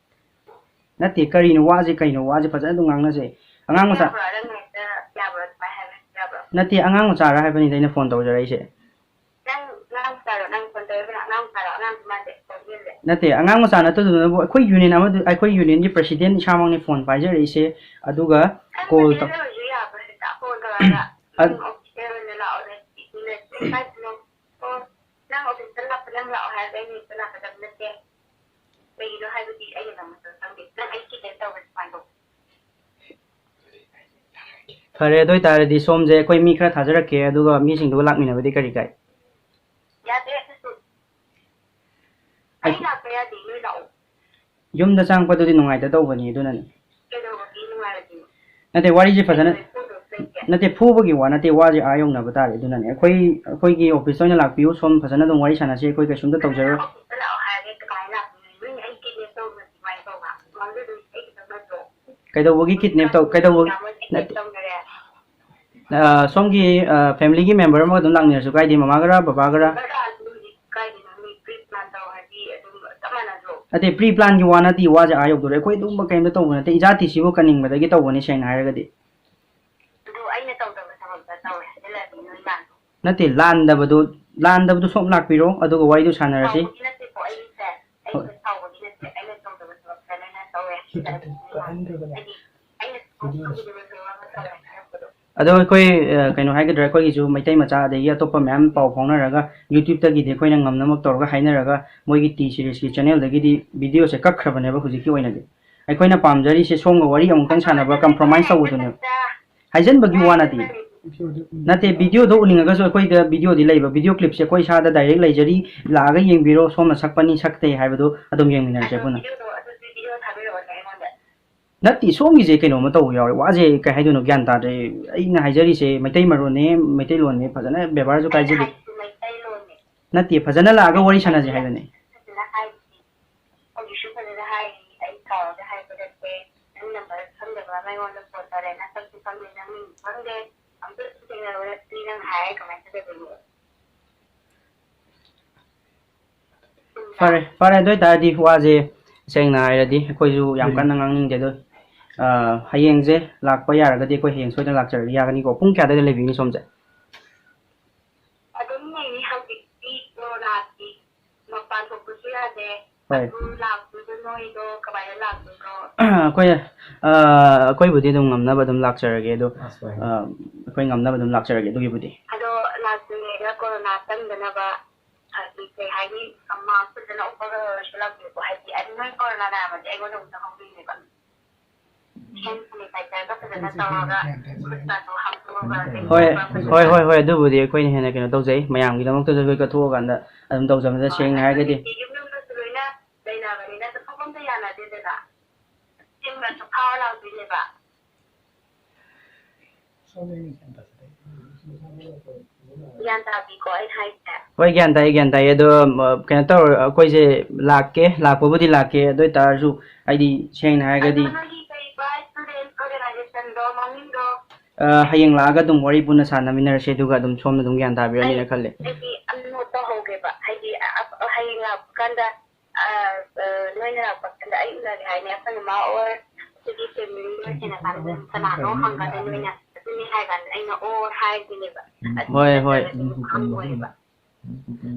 ꯅꯠꯇꯦ, ꯀꯔꯤꯅꯣ ꯋꯥꯁꯦ, ꯀꯩꯅꯣ ꯋꯥꯁꯦ ꯐꯖꯅ ꯑꯗꯨꯝ ꯉꯥꯡꯅꯁꯦ꯫ ꯑꯉꯥꯡ ꯃꯆꯥ ꯌꯥꯕ꯭ꯔꯣ? ꯅꯪ ꯍꯦꯛꯇ ꯌꯥꯕ꯭ꯔꯣ? ꯑꯗꯨꯃꯥꯏꯅ ꯍꯥꯏꯕ ꯌꯥꯕ꯭ꯔꯣ? ꯅꯠꯇꯦ, ꯑꯉꯥꯡ ꯃꯆꯥꯔ ꯍꯥꯏꯕꯅꯤꯗ ꯑꯩꯅ phone ꯇꯧꯖꯔꯛꯏꯁꯦ꯫ ꯅꯪ ꯑꯉꯥꯡ ꯃꯆꯥꯔꯣ? ꯅꯪ phone ꯇꯧꯔꯛꯏꯕ ꯑꯉꯥꯡ ꯃꯆꯥꯔꯣ? ꯑꯉꯥꯡꯁꯨ ꯃꯥꯟꯗꯦ, ꯈꯣꯟꯖꯦꯜꯁꯦ꯫ ꯅꯠꯇꯦ, ꯑꯉꯥꯡ ꯃꯆꯥ ꯅꯠꯇꯗꯅꯕꯨ ꯑꯩꯈꯣꯏ ꯌꯨꯅꯤꯌꯟ ꯑꯃꯗꯨ, ꯑꯩꯈꯣꯏ ꯌꯨꯅꯤꯌꯟꯒꯤ ꯄ꯭ꯔꯁꯤꯗꯦꯟ ꯏꯁꯥꯃꯛꯅꯤ ꯐꯣꯟ ꯄꯥꯏꯖꯔꯛꯏꯁꯦ, ꯑꯗꯨꯒ ꯀꯣꯜ ꯇꯧ- ꯑꯣꯏꯔꯁꯨ ꯌꯥꯕ꯭ꯔꯥ? ꯍꯦꯛꯇ ꯐꯣꯟ ꯇꯧꯔꯒ ꯑ- "ꯅꯪ ꯑꯣꯐꯤꯁꯤꯌꯦꯜ ꯑꯣꯏꯅ ꯂꯥꯛꯑꯣ, ꯅꯪ ꯀꯥꯏꯗꯅꯣ? ꯑꯣ, ꯅꯪ ꯑꯣꯐꯤꯁꯇ ꯂꯥꯛꯄ, ꯅꯪ ꯂꯥꯛꯑꯣ ꯍꯥꯏꯔꯒ ꯑꯩꯅ ꯍꯦꯛꯇ ꯂꯥꯛꯀꯗꯕ ꯅꯠꯇꯦ꯫ ꯀꯩꯒꯤꯅꯣ ꯍꯥꯏꯕꯗꯤ ꯑꯩꯅ ꯅꯪ ꯃꯇꯝ ꯈꯪꯗꯦ꯫ ꯅꯪ ꯑꯩ ꯀꯤꯗꯅꯦꯞ ꯇꯧꯔꯦ, ꯁꯨꯃꯥꯏꯅ ꯇꯧ"꯫ ꯐꯔꯦ, ꯑꯗꯨ ꯑꯣꯏꯇꯥꯔꯗꯤ ꯁꯣꯝꯁꯦ ꯑꯩꯈꯣꯏ ꯃꯤ ꯈꯔ ꯊꯥꯖꯔꯛꯀꯦ, ꯑꯗꯨꯒ ꯃꯤꯁꯤꯡꯗꯨꯒ ꯂꯥꯛꯃꯤꯟꯅꯕꯗꯤ ꯀꯔꯤ ꯀꯥꯏ? ꯌꯥꯗꯦ ꯑꯗꯨꯁꯨ꯫ ꯑꯩ ꯑꯩ ꯂꯥꯛꯄ ꯌꯥꯗꯦ, ꯅꯣꯏ ꯂꯥꯛꯑꯣ꯫ ꯌꯨꯝꯗ ꯆꯪꯉꯛꯄꯗꯨꯗꯤ ꯅꯨꯡꯉꯥꯏꯇ ꯇꯧꯕꯅꯤ, ꯑꯗꯨꯅꯅꯤ꯫ ꯀꯩꯗꯧꯕꯒꯤ ꯅꯨꯡꯉꯥꯏꯔꯣꯏꯗꯣꯏꯅꯣ? ꯅꯠꯇꯦ, ꯋꯥꯔꯤꯁꯦ ꯐꯖꯅ ꯀꯩꯗꯧꯕꯩ ꯐꯨꯗꯣꯏꯁꯦ? ꯅꯠꯇꯦ, ꯐꯨꯕꯒꯤ ꯋꯥ ꯅꯠꯇꯦ, ꯋꯥꯁꯦ ꯑꯥ ꯌꯧꯅꯕ ꯇꯥꯔꯦ, ꯑꯗꯨꯅꯅꯦ꯫ ꯑꯩꯈꯣꯏ, ꯑꯩꯈꯣꯏꯒꯤ ꯑꯣꯐꯤꯁꯇ ꯑꯣꯏꯅ ꯂꯥꯛꯄꯤꯌꯨ, ꯁꯣꯝ ꯐꯖꯅ ꯑꯗꯨꯝ ꯋꯥꯔꯤ ꯁꯥꯟꯅꯁꯤ, ꯑꯩꯈꯣꯏ ꯀꯩꯁꯨꯝꯇ ꯇꯧꯖꯔꯣꯏ꯫ ꯑꯣꯐꯤꯁꯇ ꯂꯥꯛꯑꯣ ꯍꯥꯏꯔꯒ ꯀꯃꯥꯏꯅ ꯂꯥꯛꯇꯣꯏꯅꯣ? ꯅꯣꯏꯅ ꯑꯩ ꯀꯤꯗꯅꯦꯞ ꯇꯧꯔꯨꯔꯗꯤ ꯀꯃꯥꯏꯅ ꯇꯧꯕ? ꯃꯥꯡꯖꯗꯣꯏꯁꯦ ꯑꯩ ꯈꯛꯇꯪ ꯅꯠꯇ꯭ꯔꯣ? ꯀꯩꯗꯧꯕꯒꯤ ꯀꯤꯗꯅꯦꯞ ꯇꯧ-, ꯀꯩꯗꯧꯕ-, ꯅꯠꯇꯦ꯫ ꯑ, ꯁꯣꯝꯒꯤ, ꯑ, ꯐꯦꯃꯤꯂꯤꯒꯤ ꯃꯦꯝꯕꯔ ꯑꯃꯒ ꯑꯗꯨꯝ ꯂꯥꯛꯃꯤꯟꯅꯔꯁꯨ ꯀꯥꯏꯗꯦ, ꯃꯃꯥꯒꯔꯥ, ꯕꯕꯥꯒꯔꯥ? ꯀꯥꯏꯗꯦ, ꯅꯪ ꯄ꯭ꯔꯤ ꯄ꯭ꯂꯥꯟ ꯇꯧ ꯍꯥꯏꯗꯤ ꯑꯗꯨꯝ ꯆꯞ ꯃꯥꯟꯅꯗ꯭ꯔꯣ? ꯅꯠꯇꯦ, ꯄ꯭ꯔꯤ ꯄ꯭ꯂꯥꯟꯒꯤ ꯋꯥ ꯅꯠꯇꯦ, ꯋꯥꯁꯦ ꯑꯥ ꯌꯧꯗꯣꯔꯦ꯫ ꯑꯩꯈꯣꯏ ꯑꯗꯨꯝꯕ ꯀꯩꯝꯇ ꯇꯧꯕ ꯅꯠꯇꯦ, ꯏꯖꯥꯇꯤꯁꯤꯕꯨ ꯀꯟꯅꯤꯡꯕꯗꯒꯤ ꯇꯧꯕꯅꯤ, ꯁꯦꯡꯅ ꯍꯥꯏꯔꯒꯗꯤ꯫ ꯑꯗꯨ ꯑꯩꯅ ꯇꯧꯗꯕ ꯊꯕꯛꯇ ꯇꯧꯔꯦ ꯍꯥꯏꯖꯤꯜꯂꯗꯤ ꯅꯣꯏ ꯂꯥꯟꯗ꯭ꯔꯣ? ꯅꯠꯇꯦ, ꯂꯥꯟꯗꯕꯗꯨ, ꯂꯥꯟꯗꯕꯗꯨ ꯁꯣꯝ ꯂꯥꯛꯄꯤꯔꯣ, ꯑꯗꯨꯒ ꯋꯥꯔꯤꯗꯨ ꯁꯥꯟꯅꯔꯁꯤ꯫ ꯁꯥꯎꯕꯒꯤ ꯅꯠꯇꯦꯀꯣ ꯑꯩꯁꯦ, ꯑꯩꯁꯦ ꯍꯣꯏ꯫ ꯁꯥꯎꯕꯒꯤ ꯅꯠꯇꯦ, ꯑꯩꯅ ꯇꯧꯗꯕ ꯊꯕꯛꯇ ꯅꯣꯏꯅ ꯇꯧꯔꯦ ꯍꯥꯏꯖꯤꯜꯂꯗꯤ ꯅꯣꯏ ꯂꯥꯟꯗ꯭ꯔꯣ? ꯍꯥꯏꯗꯤ ꯑꯗꯣ ꯑꯩꯈꯣꯏ, ꯑ, ꯀꯩꯅꯣ ꯍꯥꯏꯒꯗ꯭ꯔꯥ, ꯑꯩꯈꯣꯏꯒꯤꯁꯨ ꯃꯩꯇꯩ ꯃꯆꯥ ꯑꯗꯒꯤ ꯑꯇꯣꯞꯄ ꯃꯌꯥꯝ ꯄꯥꯎ ꯐꯥꯎꯅꯔꯒ, YouTube-ꯇꯒꯤꯗꯤ ꯑꯩꯈꯣꯏꯅ ꯉꯝꯅꯃꯛ ꯇꯧꯔꯒ ꯍꯥꯏꯅꯔꯒ, ꯃꯣꯏꯒꯤ ꯇꯤ ꯁꯤꯔꯤꯁꯀꯤ ꯆꯦꯅꯦꯜꯗꯒꯤꯗꯤ video-ꯁꯦ ꯀꯛꯈ꯭ꯔꯕꯅꯦꯕ ꯍꯧꯖꯤꯛꯀꯤ ꯑꯣꯏꯅꯗꯤ꯫ ꯑꯩꯈꯣꯏꯅ ꯄꯥꯝꯖꯔꯤꯁꯦ ꯁꯣꯝꯒ ꯋꯥꯔꯤ ꯑꯃꯨꯛꯇꯪ ꯁꯥꯟꯅꯕ, compromise ꯇꯧꯕꯗꯨꯅꯦꯕ꯫ ꯍꯥꯏꯖꯟꯕꯒꯤ ꯋꯥ ꯅꯠꯇꯦ꯫ ꯅꯠꯇꯦ, video-ꯗꯣ ꯎꯅꯤꯡꯉꯒꯁꯨ ꯑꯩꯈꯣꯏꯗ video-ꯗꯤ ꯂꯩꯕ, video clip-ꯁꯦ ꯑꯩꯈꯣꯏ ꯏꯁꯥꯗ direct ꯂꯩꯖꯔꯤ, ꯂꯥꯛꯑꯒ ꯌꯦꯡꯕꯤꯔꯣ, ꯁꯣꯝꯅ ꯁꯛꯄꯅꯤ ꯁꯛꯇꯦ ꯍꯥꯏꯕꯗꯣ ꯑꯗꯨꯝ ꯌꯦꯡꯃꯤꯟꯅꯔꯁꯦ ꯑꯗꯣ ꯄꯨꯟꯅ꯫ Video-ꯗꯣ ꯑꯗꯨꯗꯤ video ꯊꯥꯕꯤꯔꯛꯑꯣꯅꯦ ꯑꯩꯉꯣꯟꯗ꯫ ꯅꯠꯇꯦ, ꯁꯣꯝꯒꯤꯁꯦ ꯀꯩꯅꯣꯝꯃ ꯇꯧꯕ ꯌꯥꯎꯔꯦ꯫ ꯋꯥꯁꯦ ꯀꯩ ꯍꯥꯏꯗꯣꯏꯅꯣ ꯒ꯭ꯌꯥꯟ ꯇꯥꯗ꯭ꯔꯦ꯫ ꯑꯩꯅ ꯍꯥꯏꯖꯔꯤꯁꯦ ꯃꯩꯇꯩ ꯃꯔꯣꯟꯅꯦ, ꯃꯩꯇꯩꯂꯣꯟꯅꯦ, ꯐꯖꯅ ꯕꯦꯕꯥꯔꯁꯨ ꯑꯩꯅ ꯀꯥꯏꯖꯗꯦ꯫ ꯍꯥꯏꯁꯤꯁꯨ ꯃꯩꯇꯩꯂꯣꯟꯅꯦ꯫ ꯅꯠꯇꯦ, ꯐꯖꯅ ꯂꯥꯛꯑꯒ ꯋꯥꯔꯤ ꯁꯥꯟꯅꯁꯦ ꯍꯥꯏꯕꯅꯦ꯫ ꯐꯖꯅ ꯍꯥꯏꯔꯤꯁꯤ꯫ ꯍꯧꯖꯤꯛꯁꯨ ꯐꯖꯅ ꯍꯥꯏꯔꯤ꯫ ꯑꯩ ꯀꯥꯎꯔꯒ ꯍꯥꯏꯕ ꯅꯠꯇꯦ꯫ ꯅꯪ ꯅꯝꯕꯔ ꯈꯪꯗꯕ ꯑꯃ ꯑꯩꯉꯣꯟꯗ ꯐꯣꯟ ꯇꯧꯔꯦ꯫ ꯅꯁꯛꯁꯨ ꯈꯪꯗꯦ, ꯅꯪ ꯃꯤꯡꯁꯨ ꯈꯪꯗꯦ꯫ ꯑꯝꯇꯁꯨ ꯊꯦꯡꯅꯔꯨ ꯅꯠꯇ꯭ꯔꯤ, ꯅꯪ ꯍꯥꯏꯔꯦ ꯀꯃꯥꯏꯅ ꯊꯥꯖꯗꯣꯏꯅꯣ? ꯐꯔꯦ, ꯐꯔꯦ, ꯑꯗꯨ ꯑꯣꯏꯇꯥꯔꯗꯤ ꯋꯥꯁꯦ ꯁꯦꯡꯅ ꯍꯥꯏꯔꯗꯤ ꯑꯩꯈꯣꯏꯁꯨ ꯌꯥꯝ ꯎꯝ꯫ ꯀꯟꯅ ꯉꯥꯡꯅꯤꯡꯗꯦ꯫ ꯑꯗꯣ, ꯑ, ꯍꯌꯦꯡꯁꯦ ꯂꯥꯛꯄ ꯌꯥꯔꯒꯗꯤ ꯑꯩꯈꯣꯏ ꯍꯌꯦꯡ ꯁꯣꯏꯗꯅ ꯂꯥꯛꯆꯔꯒꯦ, ꯌꯥꯒꯅꯤꯀꯣ? ꯄꯨꯡ ꯀꯌꯥ ꯑꯗꯨꯋꯥꯏꯗ ꯂꯩꯕꯤꯅꯤ ꯁꯣꯝꯁꯦ? ꯑꯗꯨꯝ ꯂꯩꯅꯤ꯫ ꯍꯧꯖꯤꯛꯇꯤ ꯀꯣꯔꯣꯅꯥꯒꯤ ꯃꯄꯥꯟ ꯊꯣꯛꯄꯁꯨ ꯌꯥꯗꯦ꯫ ꯍꯣꯏ꯫ ꯑꯗꯨ ꯂꯥꯛꯇꯣꯏꯗꯣ ꯅꯣꯏꯗꯣ ꯀꯃꯥꯏꯅ ꯂꯥꯛꯇꯣꯏꯅꯣ? ꯑꯩꯈꯣꯏ, ꯑ, ꯑꯩꯈꯣꯏꯕꯨꯗꯤ ꯑꯗꯨꯝ ꯉꯝꯅꯕ ꯑꯗꯨꯝ ꯂꯥꯛꯆꯔꯒꯦ ꯑꯗꯣ, ꯑꯁ, ꯍꯣꯏ꯫ ꯑ, ꯑꯩꯈꯣꯏ ꯉꯝꯅꯕ ꯑꯗꯨꯝ ꯂꯥꯛꯆꯔꯒꯦ ꯑꯗꯨꯒꯤꯕꯨꯗꯤ꯫ ꯑꯗꯣ ꯂꯥꯛꯇ꯭ꯔꯤꯉꯩꯗ ꯀꯣꯔꯣꯅꯥ ꯆꯪꯗꯅꯕ, ꯍꯥꯏꯗꯤ, ꯀꯩ ꯍꯥꯏꯅꯤ, ꯃꯥꯁꯛ ꯐꯖꯅ ꯎꯞꯄꯒ ꯑꯣꯏꯔꯁꯨ ꯂꯥꯛꯄꯤꯌꯨꯀꯣ꯫ ꯍꯥꯏꯗꯤ, ꯑꯩ ꯅꯣꯏ ꯀꯣꯔꯣꯅꯥ ꯅꯥꯔꯝꯃꯗꯤ ꯑꯩꯉꯣꯟꯗ ꯑꯃꯨꯛ ꯆꯪꯍꯧꯗꯣꯏꯅꯦꯕ꯫ ꯍꯦꯟ ꯁꯦꯅꯤꯇꯥꯏꯖꯔꯒ ꯐꯖꯅ ꯇꯧꯔꯒ ꯈꯨꯠꯀꯗꯣ ꯍꯥꯝꯗꯣꯛꯑꯒ ꯍꯣꯏ, ꯂꯩꯕꯤꯅꯕ ꯍꯣꯏ, ꯐꯖꯅ꯫ ꯍꯣꯏ, ꯍꯣꯏ, ꯑꯗꯨꯕꯨꯗꯤ ꯑꯩꯈꯣꯏꯅ ꯍꯦꯟꯅ ꯀꯩꯅꯣ ꯇꯧꯖꯩ꯫ ꯃꯌꯥꯝꯒꯤꯗꯃꯛꯇꯁꯨ ꯑꯩꯈꯣꯏ ꯀꯠꯊꯣꯛꯑꯀꯥꯟꯗ ꯑꯗꯨꯝ ꯇꯧꯖꯕꯗ ꯍꯣꯏ, ꯁꯦꯡꯅ ꯍꯥꯏꯔꯒꯗꯤ꯫ ꯑꯗꯨꯗꯤ ꯌꯨꯝ ꯌꯨꯝꯗꯁꯨ ꯂꯣꯏꯅ ꯂꯩꯅꯕꯅꯤꯅ ꯆꯠꯊꯣꯛꯐꯝꯗ ꯌꯥꯅꯗꯦꯗꯅ꯫ ꯆꯤꯟꯕꯁꯨ ꯐꯥꯎꯔ ꯂꯥꯛꯇꯣꯏꯅꯦꯕ꯫ ꯒ꯭ꯌꯥꯟ ꯇꯥꯕꯤꯀꯣ ꯑꯩꯅ ꯍꯥꯏꯁꯦ? ꯍꯣꯏ, ꯒ꯭ꯌꯥꯟ ꯇꯥꯏ, ꯒ꯭ꯌꯥꯟ ꯇꯥꯏ꯫ ꯑꯗꯣ, ꯎꯝ, ꯀꯩꯅꯣ ꯇꯧꯔ, ꯑꯩꯈꯣꯏꯁꯦ ꯂꯥꯛꯀꯦ, ꯂꯥꯛꯄꯕꯨꯗꯤ ꯂꯥꯛꯀꯦ꯫ ꯑꯗꯨ ꯑꯣꯏ ꯇꯥꯔꯁꯨ, ꯍꯥꯏꯗꯤ, ꯁꯦꯡꯅ ꯍꯥꯏꯔꯒꯗꯤ ꯑꯗꯣ ꯅꯣꯏꯒꯤ ꯀꯩꯕ student organizationꯗꯣ ꯃꯃꯤꯡꯗꯣ? ꯑ, ꯍꯌꯦꯡ ꯂꯥꯛꯑꯒ ꯑꯗꯨꯝ ꯋꯥꯔꯤ ꯄꯨꯟꯅ ꯁꯥꯟꯅꯃꯤꯟꯅꯔꯁꯦ, ꯑꯗꯨꯒ ꯑꯗꯨꯝ ꯁꯣꯝꯅ ꯑꯗꯨꯝ ꯒ꯭ꯌꯥꯟ ꯇꯥꯕꯤꯔꯅꯤꯅ ꯑꯩ, ꯈꯜꯂꯦ꯫ ꯑꯩꯗꯤ ꯑꯝ note ꯇꯧꯍꯧꯒꯦꯕ꯫ ꯍꯥꯏꯗꯤ, ꯑ, ꯑ, ꯍꯌꯦꯡ ꯂꯥꯛꯄ ꯀꯥꯟꯗ, ꯑ, ꯑ, ꯅꯣꯏꯅ ꯂꯥꯛꯄ ꯀꯥꯟꯗ ꯑꯩ ꯎꯅꯒꯦ ꯍꯥꯏꯅꯦ꯫ ꯑꯩꯈꯣꯏ ꯃꯃꯥ or ꯑꯩꯈꯣꯏꯒꯤ family ꯑꯣꯏ ꯀꯩꯅꯣ ꯀꯥꯟꯗ ꯀꯅꯥꯅꯣ ꯍꯪꯀꯥꯟꯗ ꯅꯣꯏꯅ ꯑꯗꯨꯅꯤ ꯍꯥꯏ ꯀꯥꯟꯗ ꯑꯩꯅ ꯑꯣ ꯍꯥꯏꯗꯣꯏꯅꯦꯕ꯫ ꯑꯗꯨ ꯍꯣꯏ, ꯍꯣꯏ꯫ ꯅꯠꯇ꯭ꯔꯒꯗꯤ ꯑꯗꯨꯝ ꯈꯪꯉꯣꯏꯕ꯫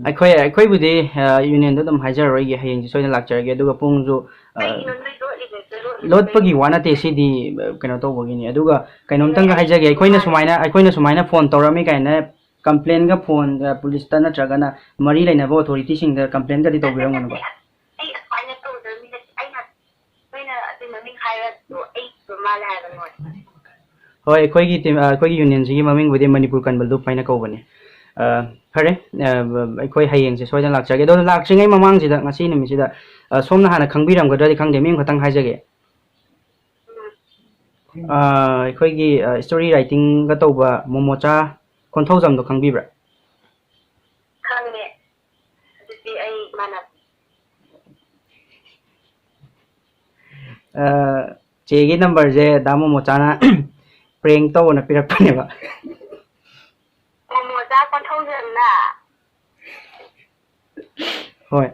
ꯑꯩꯈꯣꯏ, ꯑꯩꯈꯣꯏꯕꯨꯗꯤ, ꯑ, unionꯗ ꯑꯗꯨꯝ ꯍꯥꯏꯖꯔꯔꯣꯏꯒꯦ, ꯍꯌꯦꯡꯁꯦ ꯁꯣꯏꯗꯅ ꯂꯥꯛꯆꯔꯒꯦ꯫ ꯑꯗꯨꯒ ꯄꯨꯡꯁꯨ, ꯑ, ꯀꯩꯒꯤꯅꯣ ꯅꯣꯏ ꯂꯣꯠꯂꯤꯕꯁꯦ? ꯂꯣꯠꯂꯤꯕꯁꯦ ꯂꯣꯠꯄꯒꯤ ꯋꯥ ꯅꯠꯇꯦ ꯁꯤꯗꯤ, ꯑ, ꯀꯩꯅꯣ ꯇꯧꯕꯒꯤꯅꯤ꯫ ꯑꯗꯨꯒ ꯀꯩꯅꯣꯝꯇꯪꯒ ꯍꯥꯏꯖꯒꯦ, ꯑꯩꯈꯣꯏꯅ ꯁꯨꯃꯥꯏꯅ, ꯑꯩꯈꯣꯏꯅ ꯁꯨꯃꯥꯏꯅ phone ꯇꯧꯔꯝꯃꯤ ꯀꯥꯏꯅ complainꯒ phoneꯗ policeꯇ ꯅꯠꯇ꯭ꯔꯒꯅ ꯃꯔꯤ ꯂꯩꯅꯕ authorityꯁꯤꯡꯗ complainꯒꯗꯤ ꯇꯧꯕꯤꯔꯝꯒꯅꯨꯀꯣ꯫ ꯑꯩ ꯑꯁꯨꯃꯥꯏꯅ ꯇꯧꯗꯣꯏ ꯃꯤ ꯅꯠꯇꯦ꯫ ꯑꯩꯅ, ꯅꯣꯏꯅ ꯑꯗꯨ ꯃꯃꯤꯡ ꯍꯥꯏꯔꯁꯨ ꯑꯩ ꯃꯥꯜꯂꯦ ꯍꯥꯏꯕ ꯅꯣꯏ꯫ ꯍꯣꯏ, ꯑꯩꯈꯣꯏꯒꯤ team, ꯑ, ꯑꯩꯈꯣꯏꯒꯤ unionꯁꯤꯒꯤ ꯃꯃꯤꯡꯕꯨꯗꯤ ꯃꯅꯤꯄꯨꯔ ꯀꯟꯕ ꯂꯨꯞ ꯍꯥꯏꯅ ꯀꯧꯕꯅꯤ꯫ ꯑ, ꯐꯔꯦ, ꯑ, ꯑꯩꯈꯣꯏ ꯍꯌꯦꯡꯁꯦ ꯁꯣꯏꯗꯅ ꯂꯥꯛꯆꯒꯦ꯫ ꯑꯗꯣ ꯂꯥꯛꯇ꯭ꯔꯤꯉꯩ ꯃꯃꯥꯡꯁꯤꯗ, ꯉꯁꯤ ꯅꯨꯃꯤꯠꯁꯤꯗ, ꯑ, ꯁꯣꯝꯅ ꯍꯥꯟꯅ ꯈꯪꯕꯤꯔꯝꯒꯗ꯭ꯔꯗꯤ ꯈꯪꯗꯦ, ꯃꯤ ꯑꯃꯈꯛꯇꯪ ꯍꯥꯏꯖꯒꯦ꯫ ꯑ, ꯑꯩꯈꯣꯏꯒꯤ, ꯑ, story writingꯒ ꯇꯧꯕ ꯃꯣꯃꯣꯆꯥ ꯀꯣꯟꯊꯧꯖꯝꯗꯣ ꯈꯪꯕꯤꯕ꯭ꯔꯥ? ꯈꯪꯉꯦ꯫ ꯑꯗꯨꯗꯤ ꯑꯩ ꯏꯃꯥꯟꯅꯕꯤ꯫ ꯑ, ꯆꯦꯒꯤ numberꯁꯦ ꯗꯥ ꯃꯣꯃꯣꯆꯥꯅ prank ꯇꯧꯑꯣꯅ ꯄꯤꯔꯛꯄꯅꯦꯕ꯫ ꯃꯣꯃꯣꯆꯥ ꯀꯣꯟꯊꯧꯖꯝꯅ? ꯍꯣꯏ꯫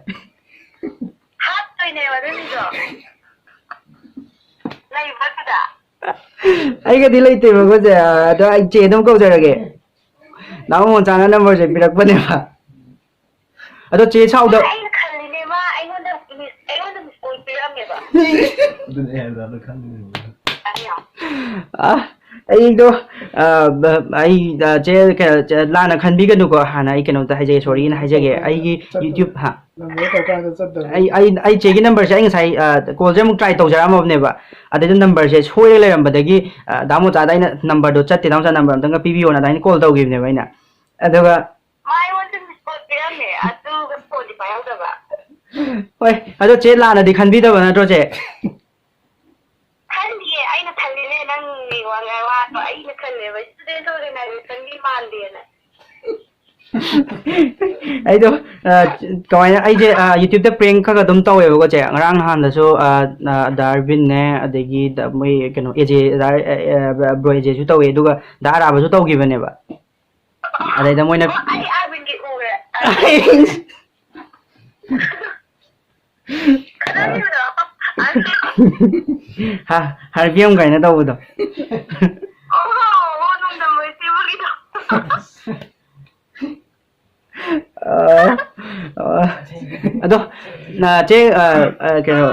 ꯍꯥꯠꯇꯣꯏꯅꯦꯕ ꯑꯗꯨ ꯃꯤꯗꯣ꯫ ꯂꯩꯕ꯭ꯔꯥ ꯑꯗꯨꯗ? ꯑꯩꯒꯗꯤ ꯂꯩꯇꯦꯕꯀꯣ, ꯆꯦ꯫ ꯑꯗꯣ ꯑꯩ ꯆꯦ ꯑꯗꯨꯝ ꯀꯧꯖꯔꯒꯦ꯫ ꯗꯥ ꯃꯣꯃꯣꯆꯥꯅ numberꯁꯦ ꯄꯤꯔꯛꯄꯅꯦꯕ꯫ ꯑꯗꯣ ꯆꯦ ꯁꯥꯎꯗ- ꯑꯩꯅ ꯈꯜꯂꯤꯅꯦ ꯃꯥ ꯑꯩꯉꯣꯟꯗ ꯑꯗꯨꯅꯦ ꯑꯩ ꯍꯥꯏꯕꯗꯣ ꯑꯗꯨ ꯈꯪꯗ꯭ꯔꯤꯕ꯫ ꯑ, ꯑꯩꯗꯣ, ꯑ, ꯕ-, ꯑꯩ, ꯑ, ꯆꯦ, ꯀꯩꯅꯣ, ꯆꯦ, ꯂꯥꯟꯅ ꯈꯟꯕꯤꯒꯅꯨꯀꯣ꯫ ꯍꯥꯟꯅ ꯑꯩ ꯀꯩꯅꯣꯝꯇ ꯍꯥꯏꯖꯒꯦ, ꯁꯣꯔꯤꯅ ꯍꯥꯏꯖꯒꯦ꯫ ꯑꯩꯒꯤ ꯆꯠꯇꯕ꯫ YouTube, ꯍꯥ? ꯅꯝꯕꯔ ꯇꯧꯀꯥꯟꯗ ꯆꯠꯇꯕ꯫ ꯑꯩ, ꯑꯩ, ꯑꯩ ꯆꯦꯒꯤ ꯅꯝꯕꯔꯁꯦ ꯑꯩ ꯉꯁꯥꯏ, ꯑ, ꯀꯣꯜꯁꯦ ꯑꯃꯨꯛ ꯇ꯭ꯔꯥꯏ ꯇꯧꯖꯔꯛꯑꯝꯃꯕꯅꯦꯕ꯫ ꯑꯗꯩꯗ ꯅꯝꯕꯔꯁꯦ ꯁꯣꯏꯔ ꯂꯩꯔꯝꯕꯗꯒꯤ, ꯑ, ꯗꯥ ꯃꯣꯆꯥꯗ ꯑꯩꯅ ꯅꯝꯕꯔꯗꯣ ꯆꯠꯇꯦ, ꯗꯥ ꯃꯣꯆꯥ ꯅꯝꯕꯔ ꯑꯝꯇꯪꯒ ꯄꯤꯕꯤꯌꯣꯅ ꯑꯗꯨꯃꯥꯏꯅ ꯀꯣꯜ ꯇꯧꯈꯤꯕꯅꯦꯕ ꯑꯩꯅ꯫ ꯑꯗꯨꯒ ꯃꯥ ꯑꯩꯉꯣꯟꯗ ꯃꯤꯁ ꯀꯣꯜ ꯄꯤꯔꯝꯃꯦ, ꯑꯗꯨꯒ ꯐꯣꯟꯗꯤ ꯄꯥꯏꯍꯧꯗꯕ꯫ ꯍꯣꯏ, ꯑꯗꯣ ꯆꯦ ꯂꯥꯟꯅꯗꯤ ꯈꯟꯕꯤꯗꯕ ꯅꯠꯇ꯭ꯔꯣ, ꯆꯦ? ꯈꯟꯗꯤꯌꯦ, ꯑꯩꯅ ꯈꯜꯂꯤꯅꯦ, ꯅꯪ ꯋꯥ-, ꯋꯥꯗꯣ ꯑꯩꯅ ꯈꯜꯂꯦꯕ, student organization ꯒꯤ ꯃꯥꯟꯗꯦꯅ꯫ ꯑꯩꯗꯣ, ꯑ, ꯀꯃꯥꯏꯅ, ꯑꯩꯁꯦ, ꯑ, YouTube ꯇ prank ꯈꯔ ꯈꯔ ꯑꯗꯨꯝ ꯇꯧꯋꯦꯕꯀꯣ, ꯆꯦ꯫ ꯉꯔꯥꯡ ꯅꯍꯥꯟꯗꯁꯨ, ꯑ, ꯑ, ꯗꯥ ꯑꯔꯕꯤꯟꯅꯦ, ꯑꯗꯒꯤ ꯗ-, ꯃꯣꯏ ꯀꯩꯅꯣ, ꯑꯦꯖꯦ, ꯗꯥ, ꯑ, ꯑ, bro ꯑꯦꯖꯦꯁꯨ ꯇꯧꯋꯦ, ꯑꯗꯨꯒ ꯗꯥ ꯑꯔꯥꯕꯁꯨ ꯇꯧꯈꯤꯕꯅꯦꯕ꯫ ꯑꯗꯩꯗ ꯃꯣꯏꯅ ꯑꯣ, ꯑꯩ ꯑꯥꯔꯕꯤꯟꯒꯤ ꯎꯔꯦ꯫ ꯈꯠꯅꯔꯤꯕꯗꯣ꯫ ꯍꯥ, ꯍꯥꯔꯕꯤꯌꯝ ꯀꯥꯏꯅ ꯇꯧꯕꯗꯣ꯫ ꯑꯣ, ꯑꯣ, ꯅꯣꯡꯗꯝꯕ ꯏꯆꯦꯕꯨꯒꯤꯗꯣ꯫ ꯑ, ꯑ, ꯑꯗꯣ, ꯅ, ꯆꯦ, ꯑ, ꯑ, ꯀꯩꯅꯣ,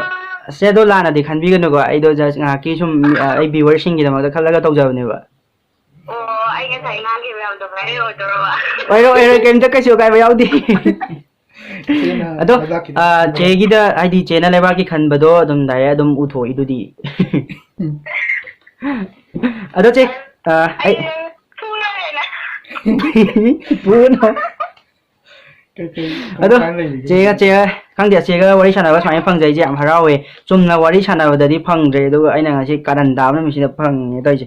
ꯆꯦ, ꯑꯗꯣ ꯂꯥꯟꯅꯗꯤ ꯈꯟꯕꯤꯒꯅꯨꯀꯣ꯫ ꯑꯩꯗꯣ just ꯉꯥꯏꯍꯥꯛꯀꯤ ꯁꯨꯝ, ꯑ, ꯑꯩ viewer ꯁꯤꯡꯒꯤꯗꯃꯛꯇ ꯈꯜꯂꯒ ꯇꯧꯖꯕꯅꯦꯕ꯫ ꯑꯣ, ꯑꯩ ꯉꯁꯥꯏ ꯉꯥꯡꯈꯤꯕ ꯃꯌꯥꯝꯗꯣ viral ꯑꯣꯏꯗꯣꯔꯕ? ꯑꯣꯏꯔꯣꯏ, ꯑꯣꯏꯔꯣꯏ, ꯀꯩꯝꯇ ꯀꯩꯁꯨ ꯑꯀꯥꯏꯕ ꯌꯥꯎꯗꯦ꯫ ꯆꯦꯅ ꯑꯗꯣ, ꯂꯩꯕꯥꯛꯀꯤ ꯑ, ꯆꯦꯒꯤꯗ, ꯍꯥꯏꯗꯤ, ꯆꯦꯅ ꯂꯩꯕꯥꯛꯀꯤ ꯈꯟꯕꯗꯣ ꯑꯗꯨꯝ direct ꯑꯗꯨꯝ ꯎꯊꯣꯛꯏꯗꯨꯗꯤ꯫ ꯑꯗꯣ, ꯆꯦ, ꯑ, ꯑꯩ ꯑꯩ ꯐꯨꯔꯔꯦꯅ꯫ ꯐꯨꯅꯣ꯫ ꯀꯩꯀꯩ ꯑꯗꯣ, ꯀꯃꯥꯏꯅ ꯂꯩꯔꯤꯒꯦ? ꯆꯦꯒ, ꯆꯦꯒ, ꯈꯪꯗꯦ, ꯆꯦꯒ ꯋꯥꯔꯤ ꯁꯥꯟꯅꯕ ꯁꯨꯃꯥꯏꯅ ꯐꯪꯖꯩꯁꯦ ꯌꯥꯝ ꯍꯔꯥꯎꯋꯦ꯫ ꯆꯨꯝꯅ ꯋꯥꯔꯤ ꯁꯥꯟꯅꯕꯗꯗꯤ ꯐꯪꯗ꯭ꯔꯦ, ꯑꯗꯨꯒ ꯑꯩꯅ ꯉꯁꯤ ꯀꯥꯔꯟ ꯇꯥꯕ ꯅꯨꯃꯤꯠꯁꯤꯗ ꯐꯪꯉꯦ ꯇꯧꯔꯤꯁꯦ꯫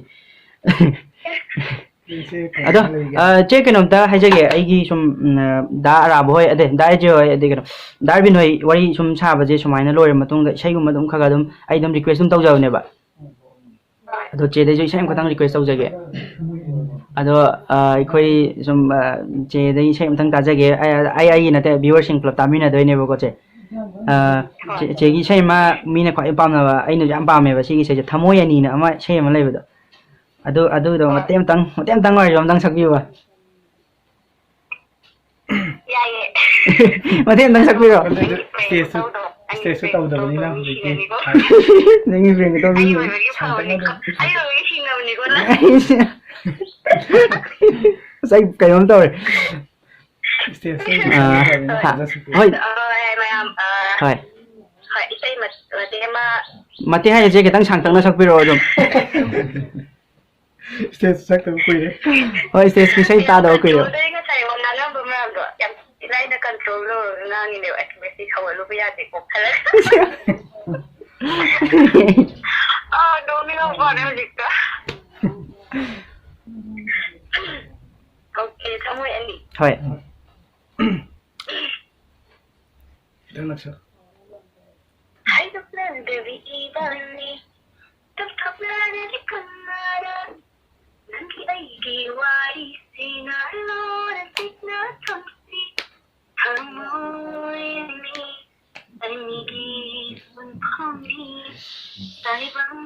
ꯏꯆꯦ ꯑꯗꯣ, ꯀꯃꯥꯏꯅ ꯂꯩꯒꯦ? ꯑ, ꯆꯦ, ꯀꯩꯅꯣꯝꯇ ꯍꯥꯏꯖꯒꯦ꯫ ꯑꯩꯒꯤ ꯁꯨꯝ, ꯎꯝ, ꯑ, ꯗꯥ ꯑꯔꯥꯕ ꯍꯣꯏ, ꯑꯗꯩ ꯗꯥ ꯑꯦꯖꯦ ꯍꯣꯏ, ꯑꯗꯩ ꯀꯩꯅꯣ, ꯗꯥ ꯑꯔꯕꯤꯟ ꯍꯣꯏ ꯋꯥꯔꯤ ꯁꯨꯝ ꯁꯥꯕꯁꯦ ꯁꯨꯃꯥꯏꯅ ꯂꯣꯏꯔ ꯃꯇꯨꯡꯗ ꯏꯁꯩꯒꯨꯝꯕ ꯑꯗꯨꯝ ꯈꯔ ꯈꯔ ꯑꯗꯨꯝ ꯑꯩ ꯑꯗꯨꯝ request ꯑꯗꯨꯝ ꯇꯧꯖꯕꯅꯦꯕ꯫ ꯑꯗꯣ ꯆꯦꯗꯩꯁꯨ ꯏꯁꯩ ꯑꯃꯈꯛꯇꯪ request ꯇꯧꯖꯒꯦ꯫ ꯑꯗꯣ, ꯑ, ꯑꯩꯈꯣꯏ ꯁꯨꯝ, ꯑ, ꯆꯦꯗꯩ ꯏꯁꯩ ꯑꯃꯇꯪ ꯇꯥꯖꯒꯦ꯫ ꯑꯩ, ꯑꯩ, ꯑꯩꯒꯤ ꯅꯠꯇꯦ, viewer ꯁꯤꯡ ꯄꯨꯂꯞ ꯇꯥꯃꯤꯟꯅꯗꯣꯏꯅꯦꯕꯀꯣ, ꯆꯦ꯫ ꯑ, ꯆꯦ-, ꯆꯦꯒꯤ ꯏꯁꯩ ꯑꯃ ꯃꯤꯅ ꯈ꯭ꯋꯥꯏ ꯄꯥꯝꯅꯕ, ꯑꯩꯅꯁꯨ ꯌꯥꯝ ꯄꯥꯝꯃꯦꯕ ꯁꯤꯒꯤ ꯏꯁꯩꯁꯦ, ꯊꯃꯣꯏ ꯑꯅꯤꯅ ꯑꯃ ꯏꯁꯩ ꯑꯃ ꯂꯩꯕꯗꯣ꯫ ꯑꯗꯨ, ꯑꯗꯨꯗꯣ ꯃꯇꯦꯛ ꯑꯃꯇꯪ, ꯃꯇꯦꯛ ꯑꯃꯇꯪ ꯑꯣꯏꯔꯁꯨ ꯑꯃꯇꯪ ꯁꯛꯄꯤꯌꯨꯕ꯫ ꯌꯥꯏꯌꯦ꯫ ꯃꯇꯦꯛ ꯑꯃꯇꯪ ꯁꯛꯄꯤꯔꯣ꯫ ꯃꯇꯦꯛ ꯑꯃꯇꯪ stage ꯇ꯫ ꯁ꯭ꯇꯦꯖꯁꯨ ꯇꯧꯗꯕꯅꯤꯅ ꯍꯧꯖꯤꯛꯇꯤ꯫ ꯅꯪꯒꯤ ꯐ꯭ꯔꯦꯟꯒ ꯇꯧꯕꯤ ꯑꯩ ꯑꯣꯏꯕꯒꯤ ꯐꯕꯅꯤ꯫ ꯁꯥꯡꯇꯛꯅꯗꯕ꯫ ꯑꯩ ꯑꯣꯏꯕꯒꯤ ꯁꯤꯡꯅꯕꯅꯤꯀꯣ ꯅꯪ꯫ ꯉꯁꯥꯏ ꯀꯩꯅꯣꯝ ꯇꯧꯔꯦ꯫ ꯁ꯭ꯇꯦꯖꯇ ꯑꯥ, ꯇꯧꯗꯕꯅꯤꯅ ꯍꯥ, ꯐꯖꯅ ꯁꯛꯄꯤꯌꯨ꯫ ꯍꯣꯏ꯫ ꯑ, ꯍꯣꯏ, ꯃꯌꯥꯝ, ꯑ, ꯍꯣꯏ꯫ ꯍꯣꯏ, ꯏꯁꯩ ꯃ-, ꯃꯇꯦꯛ ꯑꯃ꯫ ꯃꯇꯦꯛ ꯍꯥꯏꯔꯤꯁꯦ ꯈꯤꯇꯪ ꯁꯥꯡꯇꯛꯅ ꯁꯛꯄꯤꯔꯛꯑꯣ ꯑꯗꯨꯝ꯫ ꯁ꯭ꯇꯦꯖ ꯆꯠꯇꯕ ꯀꯨꯏꯔꯦ꯫ ꯍꯣꯏ, ꯁ꯭ꯇꯦꯖꯀꯤ ꯏꯁꯩ ꯌꯥꯝ ꯇꯥꯗꯕ ꯀꯨꯏꯔꯦ꯫ Control ꯇꯧꯔꯤ ꯉꯁꯥꯏ ꯋꯥ ꯉꯥꯡꯅꯕ ꯃꯌꯥꯝꯗꯣ꯫ ꯌꯥꯝ ꯏꯂꯥꯏꯅ control ꯇꯧꯔꯒ ꯉꯥꯡꯉꯤꯅꯦꯕ꯫ ꯑꯁ, ꯃꯦꯁꯤ ꯁꯧꯍꯜꯂꯨꯕ ꯌꯥꯗꯦꯀꯣ ꯈꯜꯂꯒ꯫ ꯑꯥ, ꯅꯣꯛꯅꯤꯡꯉꯛꯄ ꯋꯥꯅꯦ ꯍꯧꯖꯤꯛꯇ꯫ Okay, ꯊꯃꯣꯏ ꯑꯅꯤ꯫ ꯍꯣꯏ꯫ ꯈꯤꯇꯪ ꯅꯛꯁꯜ꯫ ꯍꯥꯏꯗꯣꯛꯅꯗꯕꯤ ꯏꯕꯥꯅꯤ, ꯇꯨꯝꯊꯣꯛꯅꯔꯗꯤ ꯈꯪꯉꯔꯣꯏ꯫ ꯅꯪꯒꯤ ꯑꯩꯒꯤ ꯋꯥꯔꯤꯁꯤꯅ ꯂꯣꯟꯅ ꯆꯤꯛꯅ ꯊꯝꯁꯤ꯫ ꯊꯃꯣꯏ ꯑꯅꯤ, ꯑꯅꯤꯒꯤ ꯄꯨꯟꯐꯝꯅꯤ꯫ ꯇꯥꯏꯕꯪ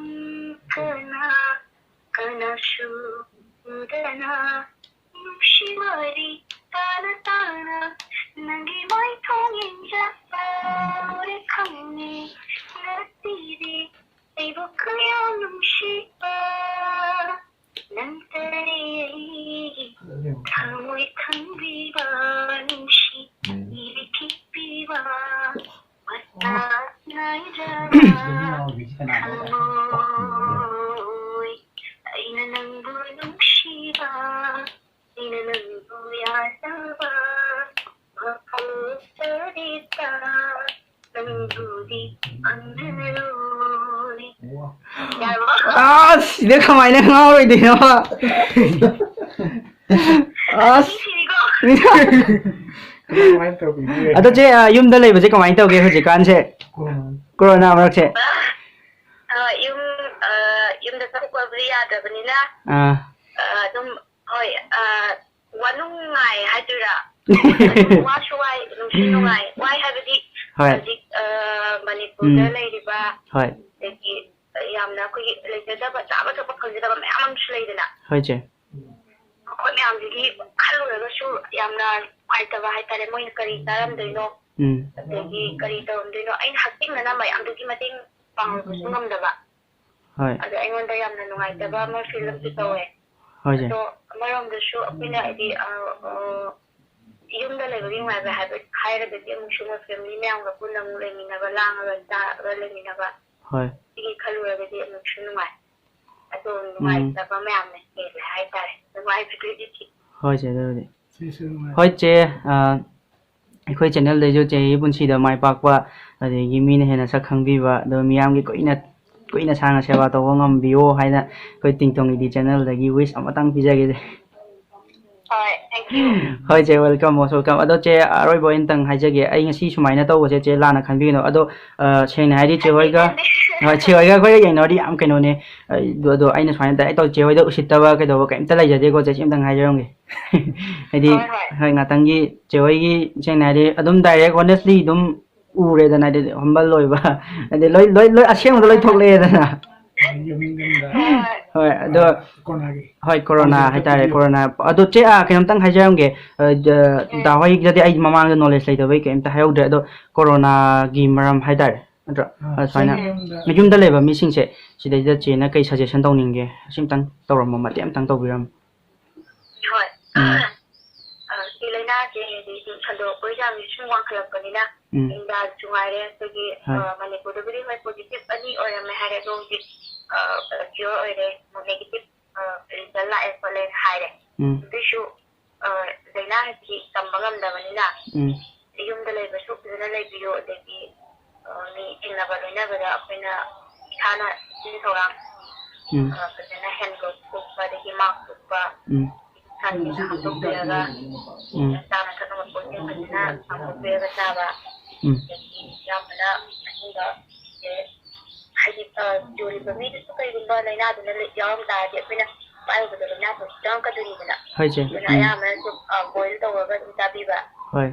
ꯀꯅꯥ, ꯀꯅꯥꯁꯨ ꯎꯗꯅ ꯅꯨꯡꯁꯤ ꯋꯥꯔꯤ ꯇꯥꯅ ꯇꯥꯅ ꯅꯪꯒꯤ ꯃꯥꯏꯊꯣꯡ ꯌꯦꯡꯖꯕ ꯎꯔꯦ ꯈꯪꯉꯦ ꯉꯁꯤꯗꯤ ꯑꯩꯕꯨ ꯀꯌꯥꯝ ꯅꯨꯡꯁꯤꯕ ꯅꯪꯇꯅꯤ ꯑꯩꯒꯤ ꯊꯃꯣꯏ ꯈꯪꯕꯤꯕ ꯅꯨꯡꯁꯤ ꯏꯕꯤ ꯀꯤꯕꯤꯕ ꯃꯇꯥ ꯅꯥꯏꯗꯅ ꯊꯃꯣꯏ ꯑꯩꯅ ꯅꯪꯕꯨ ꯅꯨꯡꯁꯤꯕ ꯑꯩꯅ ꯅꯪꯕꯨ ꯌꯥꯖꯕ ꯃꯐꯝ ꯀꯔꯤꯗ ꯅꯪꯕꯨꯗꯤ ꯐꯪꯂꯔꯣꯏ꯫ ꯌꯥꯔꯕꯣ? ꯑꯁ, ꯁꯤꯗ ꯀꯃꯥꯏꯅ ꯉꯥꯎꯔꯣꯏꯗꯣꯏꯅꯣ? ꯑꯁ꯫ ꯁꯤꯅꯤꯀꯣ꯫ ꯑꯗꯣ ꯆꯦ, ꯑ, ꯌꯨꯝꯗ ꯂꯩꯕꯁꯦ ꯀꯃꯥꯏꯅ ꯇꯧꯒꯦ ꯍꯧꯖꯤꯛꯀꯥꯟꯁꯦ? ꯀꯣꯔꯣꯅꯥ ꯃꯔꯛꯁꯦ꯫ ꯑ, ꯌꯨꯝ, ꯑ, ꯌꯨꯝꯗ ꯆꯠꯊꯣꯛꯄꯕꯨꯗꯤ ꯌꯥꯗ꯭ꯔꯕꯅꯤꯅ, ꯑꯥ꯫ ꯑ, ꯑꯗꯨꯝ, ꯍꯣꯏ, ꯑ, ꯋꯥꯅꯨꯡ ꯉꯥꯏ ꯍꯥꯏꯗꯣꯏꯔꯥ? ꯑꯗꯨꯝ ꯋꯥꯁꯨ ꯋꯥꯏ, ꯅꯨꯡꯁꯨ ꯅꯨꯡꯉꯥꯏ꯫ ꯋꯥꯏ ꯍꯥꯏꯕꯗꯤ ꯍꯣꯏ꯫ ꯍꯧꯖꯤꯛ, ꯑ, ꯃꯅꯤꯄꯨꯔꯗ ꯎꯝ꯫ ꯂꯩꯔꯤꯕ ꯍꯣꯏ꯫ ꯑꯗꯒꯤ ꯌꯥꯝꯅ ꯑꯩꯈꯣꯏꯒꯤ ꯂꯩꯖꯗꯕ ꯆꯥꯕ ꯊꯛꯄ ꯐꯪꯖꯗꯕ ꯃꯌꯥꯝ ꯑꯃꯁꯨ ꯂꯩꯗꯅ꯫ ꯍꯣꯏ ꯆꯦ꯫ ꯃꯈꯣꯏ ꯃꯌꯥꯝꯁꯤꯒꯤ ꯈꯜꯂꯨꯔꯒꯁꯨ ꯌꯥꯝꯅ ꯅꯨꯡꯉꯥꯏꯇꯕ ꯍꯥꯏꯇꯥꯔꯦ꯫ ꯃꯣꯏꯅ ꯀꯔꯤ ꯆꯥꯔꯝꯗꯣꯏꯅꯣ? ꯎꯝ꯫ ꯑꯗꯒꯤ ꯀꯔꯤ ꯇꯧꯔꯝꯗꯣꯏꯅꯣ, ꯑꯩꯅ ꯍꯛꯆꯤꯡꯅꯅ ꯃꯌꯥꯝꯗꯨꯒꯤ ꯃꯇꯦꯡ ꯄꯥꯡꯕꯁꯨ ꯉꯝꯗꯕ꯫ ꯍꯣꯏ꯫ ꯑꯗꯣ ꯑꯩꯉꯣꯟꯗ ꯌꯥꯝꯅ ꯅꯨꯡꯉꯥꯏꯇꯕ ꯑꯃ feel ꯑꯃꯁꯨ ꯇꯧꯋꯦ꯫ ꯍꯣꯏ, ꯆꯦ꯫ ꯑꯗꯣ ꯑꯃꯔꯣꯝꯗꯁꯨ ꯑꯩꯈꯣꯏꯅ ꯍꯥꯏꯗꯤ, ꯑ, ꯑ, ꯌꯨꯝꯗ ꯂꯩꯕꯒꯤ ꯅꯨꯡꯉꯥꯏꯕ ꯍꯥꯏꯕ ꯍꯥꯏꯔꯒꯗꯤ ꯑꯃꯨꯛꯁꯨ ꯃꯣꯏ family ꯃꯌꯥꯝꯒ ꯄꯨꯟꯅ ꯑꯃꯨꯛ ꯂꯩꯃꯤꯟꯅꯕ, ꯂꯥꯡꯉꯒ ꯆꯥꯔꯒ ꯂꯩꯃꯤꯟꯅꯕ꯫ ꯍꯣꯏ꯫ ꯁꯤꯒꯤ ꯈꯜꯂꯨꯔꯒꯗꯤ ꯑꯃꯨꯛꯁꯨ ꯅꯨꯡꯉꯥꯏ꯫ ꯑꯗꯣ ꯎꯝ꯫ ꯅꯨꯡꯉꯥꯏꯇꯕ ꯃꯌꯥꯝꯅ ꯍꯦꯜꯂꯦ ꯍꯥꯏꯇꯥꯔꯦ ꯅꯨꯡꯉꯥꯏꯕꯗꯨꯒꯤꯗꯤ꯫ ꯍꯣꯏ, ꯆꯦ, ꯑꯗꯨꯕꯨꯗꯤ꯫ ꯁꯤꯁꯨ ꯅꯨꯡꯉꯥꯏ꯫ ꯍꯣꯏ, ꯆꯦ, ꯑ, ꯑꯩꯈꯣꯏ channelꯗꯩꯁꯨ ꯆꯦꯒꯤ ꯄꯨꯟꯁꯤꯗ ꯃꯥꯏ ꯄꯥꯛꯄ, ꯑꯗꯒꯤ ꯃꯤꯅ ꯍꯦꯟꯅ ꯁꯛ ꯈꯪꯕꯤꯕ, ꯑꯗꯣ ꯃꯤꯌꯥꯝꯒꯤ ꯀꯨꯏꯅ, ꯀꯨꯏꯅ ꯁꯥꯡꯅ ꯁꯦꯕꯥ ꯇꯧꯕ ꯉꯝꯕꯤꯌꯣ ꯍꯥꯏꯅ ꯑꯩꯈꯣꯏ ꯇꯤꯡꯇꯣꯡꯒꯤꯗꯤ channelꯗꯒꯤ wish ꯑꯃꯇꯪ ꯄꯤꯖꯒꯦ, ꯆꯦ꯫ ꯍꯣꯏ, thank you꯫ ꯍꯣꯏ, ꯆꯦ, welcome, most welcome꯫ ꯑꯗꯣ, ꯆꯦ, ꯑꯔꯣꯏꯕ ꯑꯣꯏꯅꯇꯪ ꯍꯥꯏꯖꯒꯦ, ꯑꯩ ꯉꯁꯤ ꯁꯨꯃꯥꯏꯅ ꯇꯧꯕꯁꯦ, ꯆꯦ, ꯂꯥꯟꯅ ꯈꯟꯕꯤꯒꯅꯨ꯫ ꯑꯗꯣ, ꯑ, ꯁꯦꯡꯅ ꯍꯥꯏꯔꯗꯤ, ꯆꯦ ꯍꯣꯏꯒ, ꯈꯟꯗꯦ, ꯈꯟꯗꯦ꯫ ꯍꯣꯏ, ꯆꯦ ꯍꯣꯏꯒ ꯑꯩꯈꯣꯏꯒ ꯌꯦꯡꯅꯔꯗꯤ ꯌꯥꯝ ꯀꯩꯅꯣꯅꯦ꯫ ꯑ, ꯑꯗꯣ, ꯑꯗꯣ ꯑꯩꯅ ꯁꯨꯃꯥꯏꯅ direct ꯇꯧ-, ꯆꯦ ꯍꯣꯏꯗ ꯎꯁꯤꯠꯇꯕ ꯀꯩꯗꯧꯕ ꯀꯩꯝꯇ ꯂꯩꯖꯗꯦꯀꯣ, ꯆꯦ, ꯁꯤ ꯑꯝꯇꯪ ꯍꯥꯏꯖꯔꯝꯒꯦ꯫ ꯍꯥꯏꯗꯤ, ꯍꯣꯏ, ꯍꯣꯏ꯫ ꯍꯣꯏ, ꯉꯥꯛꯇꯪꯒꯤ ꯆꯦ ꯍꯣꯏꯒꯤ, ꯁꯦꯡꯅ ꯍꯥꯏꯔꯗꯤ, ꯑꯗꯨꯝ direct, honestly ꯑꯗꯨꯝ ꯎꯔꯦꯗꯅ, ꯍꯥꯏꯗꯤ, humble ꯑꯣꯏꯕ, ꯍꯥꯏꯗꯤ, ꯂꯣꯏ, ꯂꯣꯏ, ꯂꯣꯏ ꯑꯁꯦꯡꯕꯗꯣ ꯂꯣꯏ ꯊꯣꯛꯂꯛꯑꯦꯗꯅ꯫ ꯍꯣꯏ, ꯍꯣꯏ꯫ ꯍꯣꯏ, ꯑꯗꯣ, ꯑ, ꯀꯣꯔꯣꯅꯥꯒꯤ꯫ ꯍꯣꯏ, ꯀꯣꯔꯣꯅꯥ ꯍꯧꯖꯤꯛ ꯍꯥꯏꯇꯥꯔꯦ, ꯇꯣꯛꯄꯤꯌꯣ꯫ ꯀꯣꯔꯣꯅꯥ꯫ ꯑꯗꯣ, ꯆꯦ, ꯑ, ꯀꯩꯅꯣꯝꯇꯪ ꯍꯥꯏꯖꯔꯝꯒꯦ꯫ ꯑ, ꯗ-, ꯎꯝ꯫ ꯗꯥ ꯍꯣꯏꯒꯤꯗꯗꯤ ꯑꯩ ꯃꯃꯥꯡꯗ knowledge ꯂꯩꯇꯕꯩ ꯀꯩꯝꯇ ꯍꯥꯏꯍꯧꯗ꯭ꯔꯦ꯫ ꯑꯗꯣ, ꯀꯣꯔꯣꯅꯥꯒꯤ ꯃꯔꯝ ꯍꯥꯏꯇꯥꯔꯦ, ꯅꯠꯇ꯭ꯔꯣ? ꯑ, ꯑ, ꯁꯨꯃꯥꯏꯅ ꯌꯨꯝꯗ ꯌꯨꯝꯗ ꯂꯩꯕ ꯃꯤꯁꯤꯡꯁꯦ, ꯁꯤꯗꯩꯗ ꯆꯦꯅ ꯀꯩ suggestion ꯇꯧꯅꯤꯡꯒꯦ? ꯑꯁꯤꯝꯇꯪ ꯇꯧꯔꯝꯃꯣ, ꯃꯇꯦꯛ ꯑꯝꯇꯪ ꯇꯧꯕꯤꯔꯝꯃꯣ꯫ ꯍꯣꯏ꯫ ꯎꯝ꯫ ꯑ, ꯁꯤ ꯂꯥꯏꯅꯥꯁꯦ ꯍꯥꯏꯗꯤ ꯁꯨꯝ ꯁꯟꯗꯣꯔꯛꯄꯒꯤ ꯆꯥꯡꯁꯦ ꯁꯨꯝ ꯋꯥꯡꯈꯠꯂꯛꯄꯅꯤꯅ, ꯎꯝ꯫ ꯏꯟꯗꯤꯌꯥꯗꯁꯨ ꯉꯥꯏꯔꯦ, ꯑꯩꯈꯣꯏꯒꯤ, ꯍꯣꯏ꯫ ꯑ, ꯃꯅꯤꯄꯨꯔꯗꯕꯨꯗꯤ ꯍꯣꯏ positive ꯑꯅꯤ ꯑꯣꯏꯔꯝꯃꯦ ꯍꯥꯏꯔꯦ, ꯑꯗꯣ ꯍꯧꯖꯤꯛ, ꯑ, zero ꯑꯣꯏꯔꯦ, negative, ꯑ, result ꯂꯥꯛꯑꯦ ꯈꯣꯠꯂꯦꯅ ꯍꯥꯏꯔꯦ꯫ ꯎꯝ꯫ ꯑꯗꯨꯏꯁꯨ, ꯑ, ꯂꯥꯏꯅꯥ ꯍꯥꯏꯁꯤ ꯇꯝꯕ ꯉꯝꯗꯕꯅꯤꯅ, ꯎꯝ꯫ ꯌꯨꯝꯗ ꯂꯩꯕꯁꯨ ꯐꯖꯅ ꯂꯩꯕꯤꯌꯨ, ꯑꯗꯒꯤ, ꯑ, ꯃꯤ ꯇꯤꯟꯅꯕ ꯂꯣꯏꯅꯕꯗ ꯑꯩꯈꯣꯏꯅ ꯏꯁꯥꯅ ꯆꯦꯛꯁꯤꯟ ꯊꯧꯔꯥꯡ, ꯎꯝ꯫ ꯑ, ꯐꯖꯅ hand gloves ꯎꯞꯄ, ꯑꯗꯒꯤ mask ꯎꯞꯄ, ꯎꯝ꯫ ꯏꯁꯥꯒꯤ ꯍꯥꯝꯗꯣꯛꯄꯤꯔꯒ, ꯎꯝ꯫ ꯆꯥꯅ ꯊꯛꯅꯕ ꯄꯣꯠꯁꯤꯡ ꯐꯖꯅ ꯍꯥꯝꯗꯣꯛꯄꯤꯔꯒ ꯆꯥꯕ, ꯎꯝ꯫ ꯑꯗꯒꯤ ꯑꯌꯥꯝꯕꯅ ꯑꯍꯤꯡꯕꯁꯦ ꯍꯥꯏꯗꯤ, ꯑ, ꯌꯣꯜꯂꯤꯕ ꯃꯤꯗꯨꯁꯨ ꯀꯩꯒꯨꯝꯕ ꯂꯥꯏꯅꯥꯗꯨꯅ ꯂꯩ-, ꯌꯥꯎꯔꯝ ꯇꯥꯔꯗꯤ ꯑꯩꯈꯣꯏꯅ ꯄꯥꯏꯔꯨꯕꯗ ꯂꯥꯏꯅꯥꯗꯨ ꯆꯪꯉꯛꯀꯗꯣꯏꯅꯤꯗꯅ꯫ ꯍꯣꯏ, ꯆꯦ꯫ ꯑꯗꯨꯅ ꯎꯝ꯫ ꯑꯌꯥꯝꯕꯅ ꯁꯨꯝ, ꯑ, boil ꯇꯧꯔꯒ ꯑꯗꯨꯝ ꯆꯥꯕꯤꯕ꯫ ꯍꯣꯏ꯫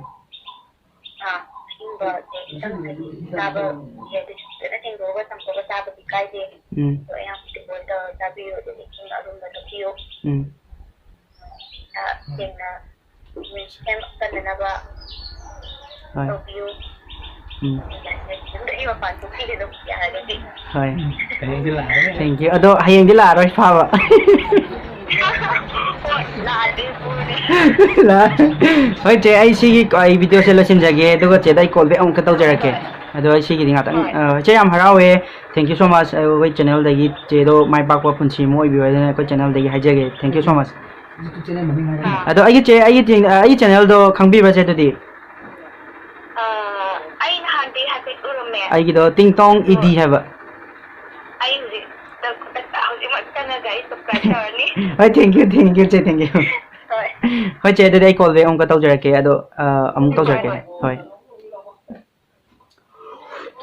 ꯑ, ꯑꯁꯤꯒꯨꯝꯕꯁꯦ ꯈꯤꯇꯪ ꯍꯥꯏꯗꯤ ꯆꯥꯕ ꯌꯥꯗꯦ, ꯐꯖꯅ ꯁꯦꯡꯗꯣꯛꯑꯒ ꯆꯥꯝꯊꯣꯛꯑꯒ ꯆꯥꯕꯗꯤ ꯀꯥꯏꯗꯦ꯫ ꯎꯝ꯫ ꯑꯗꯣ ꯑꯌꯥꯝꯕꯗꯤ boil ꯇꯧꯔꯒ ꯆꯥꯕꯤꯌꯨ, ꯑꯗꯨꯒ ꯏꯁꯤꯡ ꯑꯔꯨꯝꯕ ꯊꯛꯄꯤꯌꯨ꯫ ꯎꯝ꯫ ꯑ, ꯁꯦꯡꯅ immune system ꯀꯟꯅꯅꯕ ꯍꯣꯏ꯫ ꯇꯧꯕꯤꯌꯨ꯫ ꯎꯝ꯫ ꯑꯗꯨꯝ ꯑꯩ ꯃꯄꯥꯟ ꯊꯣꯛꯄꯤꯒꯦ ꯑꯗꯨꯝ ꯌꯥꯔꯒꯗꯤ꯫ ꯍꯣꯏ꯫ ꯍꯌꯦꯡꯗꯤ ꯂꯥꯛꯑꯔꯣꯏ꯫ Thank you꯫ ꯑꯗꯣ ꯍꯌꯦꯡꯗꯤ ꯂꯥꯛꯑꯔꯣꯏ ꯐꯥꯕ꯫ ꯍꯣꯏ, ꯂꯥꯛꯑꯗꯤ ꯄꯨꯔꯦ꯫ ꯂꯥꯛ-, ꯍꯣꯏ ꯆꯦ, ꯑꯩ ꯁꯤꯒꯤ ꯑꯩ videoꯁꯦ ꯂꯣꯏꯁꯤꯟꯖꯒꯦ, ꯑꯗꯨꯒ ꯆꯦꯗ ꯑꯩ call back ꯑꯃꯨꯛꯀ ꯇꯧꯖꯔꯛꯀꯦ꯫ ꯑꯗꯣ ꯑꯩ ꯁꯤꯒꯤꯗꯤ ꯉꯥꯛꯇꯪ, ꯍꯣꯏ꯫ ꯑ, ꯆꯦ ꯌꯥꯝ ꯍꯔꯥꯎꯋꯦ, thank you so much꯫ ꯑ, ꯑꯩꯈꯣꯏ channelꯗꯒꯤ ꯆꯦꯗꯣ ꯃꯥꯏ ꯄꯥꯛꯄ ꯄꯨꯟꯁꯤ ꯑꯃ ꯑꯣꯏꯕꯤꯌꯨ ꯍꯥꯏꯗꯅ ꯑꯩꯈꯣꯏ channelꯗꯒꯤ ꯍꯥꯏꯖꯒꯦ, thank you so much꯫ YouTube channel ꯃꯃꯤꯡ ꯍꯥꯏꯔꯛꯑꯣ꯫ ꯑꯗꯣ ꯑꯩꯒꯤ ꯆꯦ, ꯑꯩꯒꯤ ꯆꯦ-, ꯑꯩꯒꯤ channelꯗꯣ ꯈꯪꯕꯤꯕ꯭ꯔꯥ ꯆꯦ ꯑꯗꯨꯗꯤ? ꯑ, ꯑꯩ ꯅꯍꯥꯟꯗꯤ ꯍꯥꯏꯐꯦꯠ ꯎꯔꯝꯃꯦ꯫ ꯑꯩꯒꯤꯗꯣ ꯇꯤꯡꯇꯣꯡ ꯏꯗꯤ ꯍꯥꯏꯕ꯫ ꯑꯩ ꯍꯧꯖꯤꯛ ꯈꯨꯗꯛꯇ ꯍꯧꯖꯤꯛꯃꯛ ꯆꯪꯉꯒ ꯑꯩ subscribe ꯇꯧꯔꯅꯤ꯫ ꯍꯣꯏ, thank you, thank you ꯆꯦ, thank you꯫ ꯍꯣꯏ꯫ ꯍꯣꯏ ꯆꯦ, ꯑꯗꯨꯗꯤ ꯑꯩ call back ꯑꯃꯨꯛꯀ ꯇꯧꯖꯔꯛꯀꯦ, ꯑꯗꯣ, ꯑ, ꯑꯃꯨꯛ ꯇꯧꯖꯔꯛꯀꯦ꯫ ꯍꯣꯏ, ꯍꯣꯏ꯫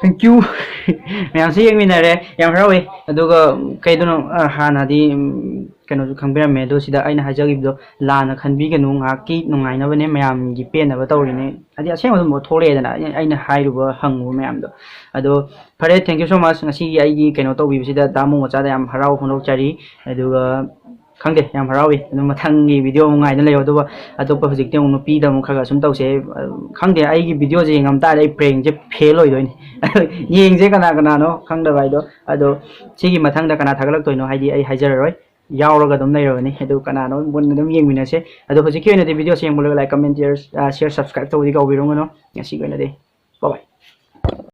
Thank you꯫ ꯃꯌꯥꯝꯁꯨ ꯌꯦꯡꯃꯤꯟꯅꯔꯦ, ꯌꯥꯝ ꯍꯔꯥꯎꯋꯦ꯫ ꯑꯗꯨꯒ ꯀꯩꯗꯅꯣ, ꯑ, ꯍꯥꯟꯅꯗꯤ, ꯎꯝ, ꯀꯩꯅꯣꯁꯨ ꯈꯪꯕꯤꯔꯝꯃꯦ, ꯑꯗꯣ ꯁꯤꯗ ꯑꯩꯅ ꯍꯥꯏꯖꯈꯤꯕꯗꯣ ꯂꯥꯟꯅ ꯈꯟꯕꯤꯒꯅꯨ, ꯉꯥꯏꯍꯥꯛꯀꯤ ꯅꯨꯡꯉꯥꯏꯅꯕꯅꯦ, ꯃꯌꯥꯝꯒꯤ ꯄꯦꯟꯅꯕ ꯇꯧꯔꯤꯅꯦ꯫ ꯍꯥꯏꯗꯤ ꯑꯁꯦꯡꯕ ꯑꯗꯨꯝ ꯊꯣꯛꯂꯛꯑꯦꯗꯅ, ꯑꯩꯅ, ꯑꯩꯅ ꯍꯥꯏꯔꯨꯕ ꯍꯪꯉꯨꯕ ꯃꯌꯥꯝꯗꯣ꯫ ꯑꯗꯣ ꯐꯔꯦ, thank you so much꯫ ꯉꯁꯤꯒꯤ ꯑꯩꯒꯤ ꯀꯩꯅꯣ ꯇꯧꯕꯤꯕꯁꯤꯗ ꯗꯥ ꯃꯣꯃꯣꯆꯥꯗ ꯌꯥꯝ ꯍꯔꯥꯎ ꯐꯣꯡꯗꯣꯛꯆꯔꯤ꯫ ꯑꯗꯨꯒ ꯈꯪꯗꯦ, ꯌꯥꯝ ꯍꯔꯥꯎꯏ꯫ ꯑꯗꯨꯝ ꯃꯊꯪꯒꯤ video ꯑꯃꯨꯛ ꯉꯥꯏꯗꯅ ꯂꯩꯌꯣ꯫ ꯑꯗꯨꯒ ꯑꯇꯣꯞꯄ ꯍꯧꯖꯤꯛꯇꯤ ꯑꯃꯨꯛ ꯅꯨꯄꯤꯗ ꯑꯃꯨꯛ ꯈꯔ ꯈꯔ ꯁꯨꯝ ꯇꯧꯁꯦ꯫ ꯈꯪꯗꯦ, ꯑꯩꯒꯤ videoꯁꯦ ꯌꯦꯡꯉꯝ ꯇꯥꯔꯗꯤ ꯑꯩ prankꯁꯦ fail ꯑꯣꯏꯗꯣꯏꯅꯤ꯫ ꯌꯦꯡꯁꯦ ꯀꯅꯥ ꯀꯅꯥꯅꯣ ꯈꯪꯗꯕ ꯍꯥꯏꯗꯣ꯫ ꯑꯗꯣ ꯁꯤꯒꯤ ꯃꯊꯪꯗ ꯀꯅꯥ ꯊꯥꯒꯠꯂꯛꯇꯣꯏꯅꯣ ꯍꯥꯏꯗꯤ ꯑꯩ ꯍꯥꯏꯖꯔꯔꯣꯏ, ꯌꯥꯎꯔꯒ ꯑꯗꯨꯝ ꯂꯩꯔꯕꯅꯤ꯫ ꯑꯗꯨ ꯀꯅꯥꯅꯣ ꯃꯨꯟꯅ ꯑꯗꯨꯝ ꯌꯦꯡꯃꯤꯟꯅꯁꯦ꯫ ꯑꯗꯣ ꯍꯧꯖꯤꯛꯀꯤ ꯑꯣꯏꯅꯗꯤ video ꯁꯦ ꯌꯦꯡꯕ ꯂꯣꯏꯔꯒ like, comment, share, ꯑ, share, subscribe ꯇꯧꯕꯗꯤ ꯀꯥꯎꯕꯤꯔꯝꯒꯅꯨ꯫ ꯉꯁꯤꯒꯤ ꯑꯣꯏꯅꯗꯤ bye bye꯫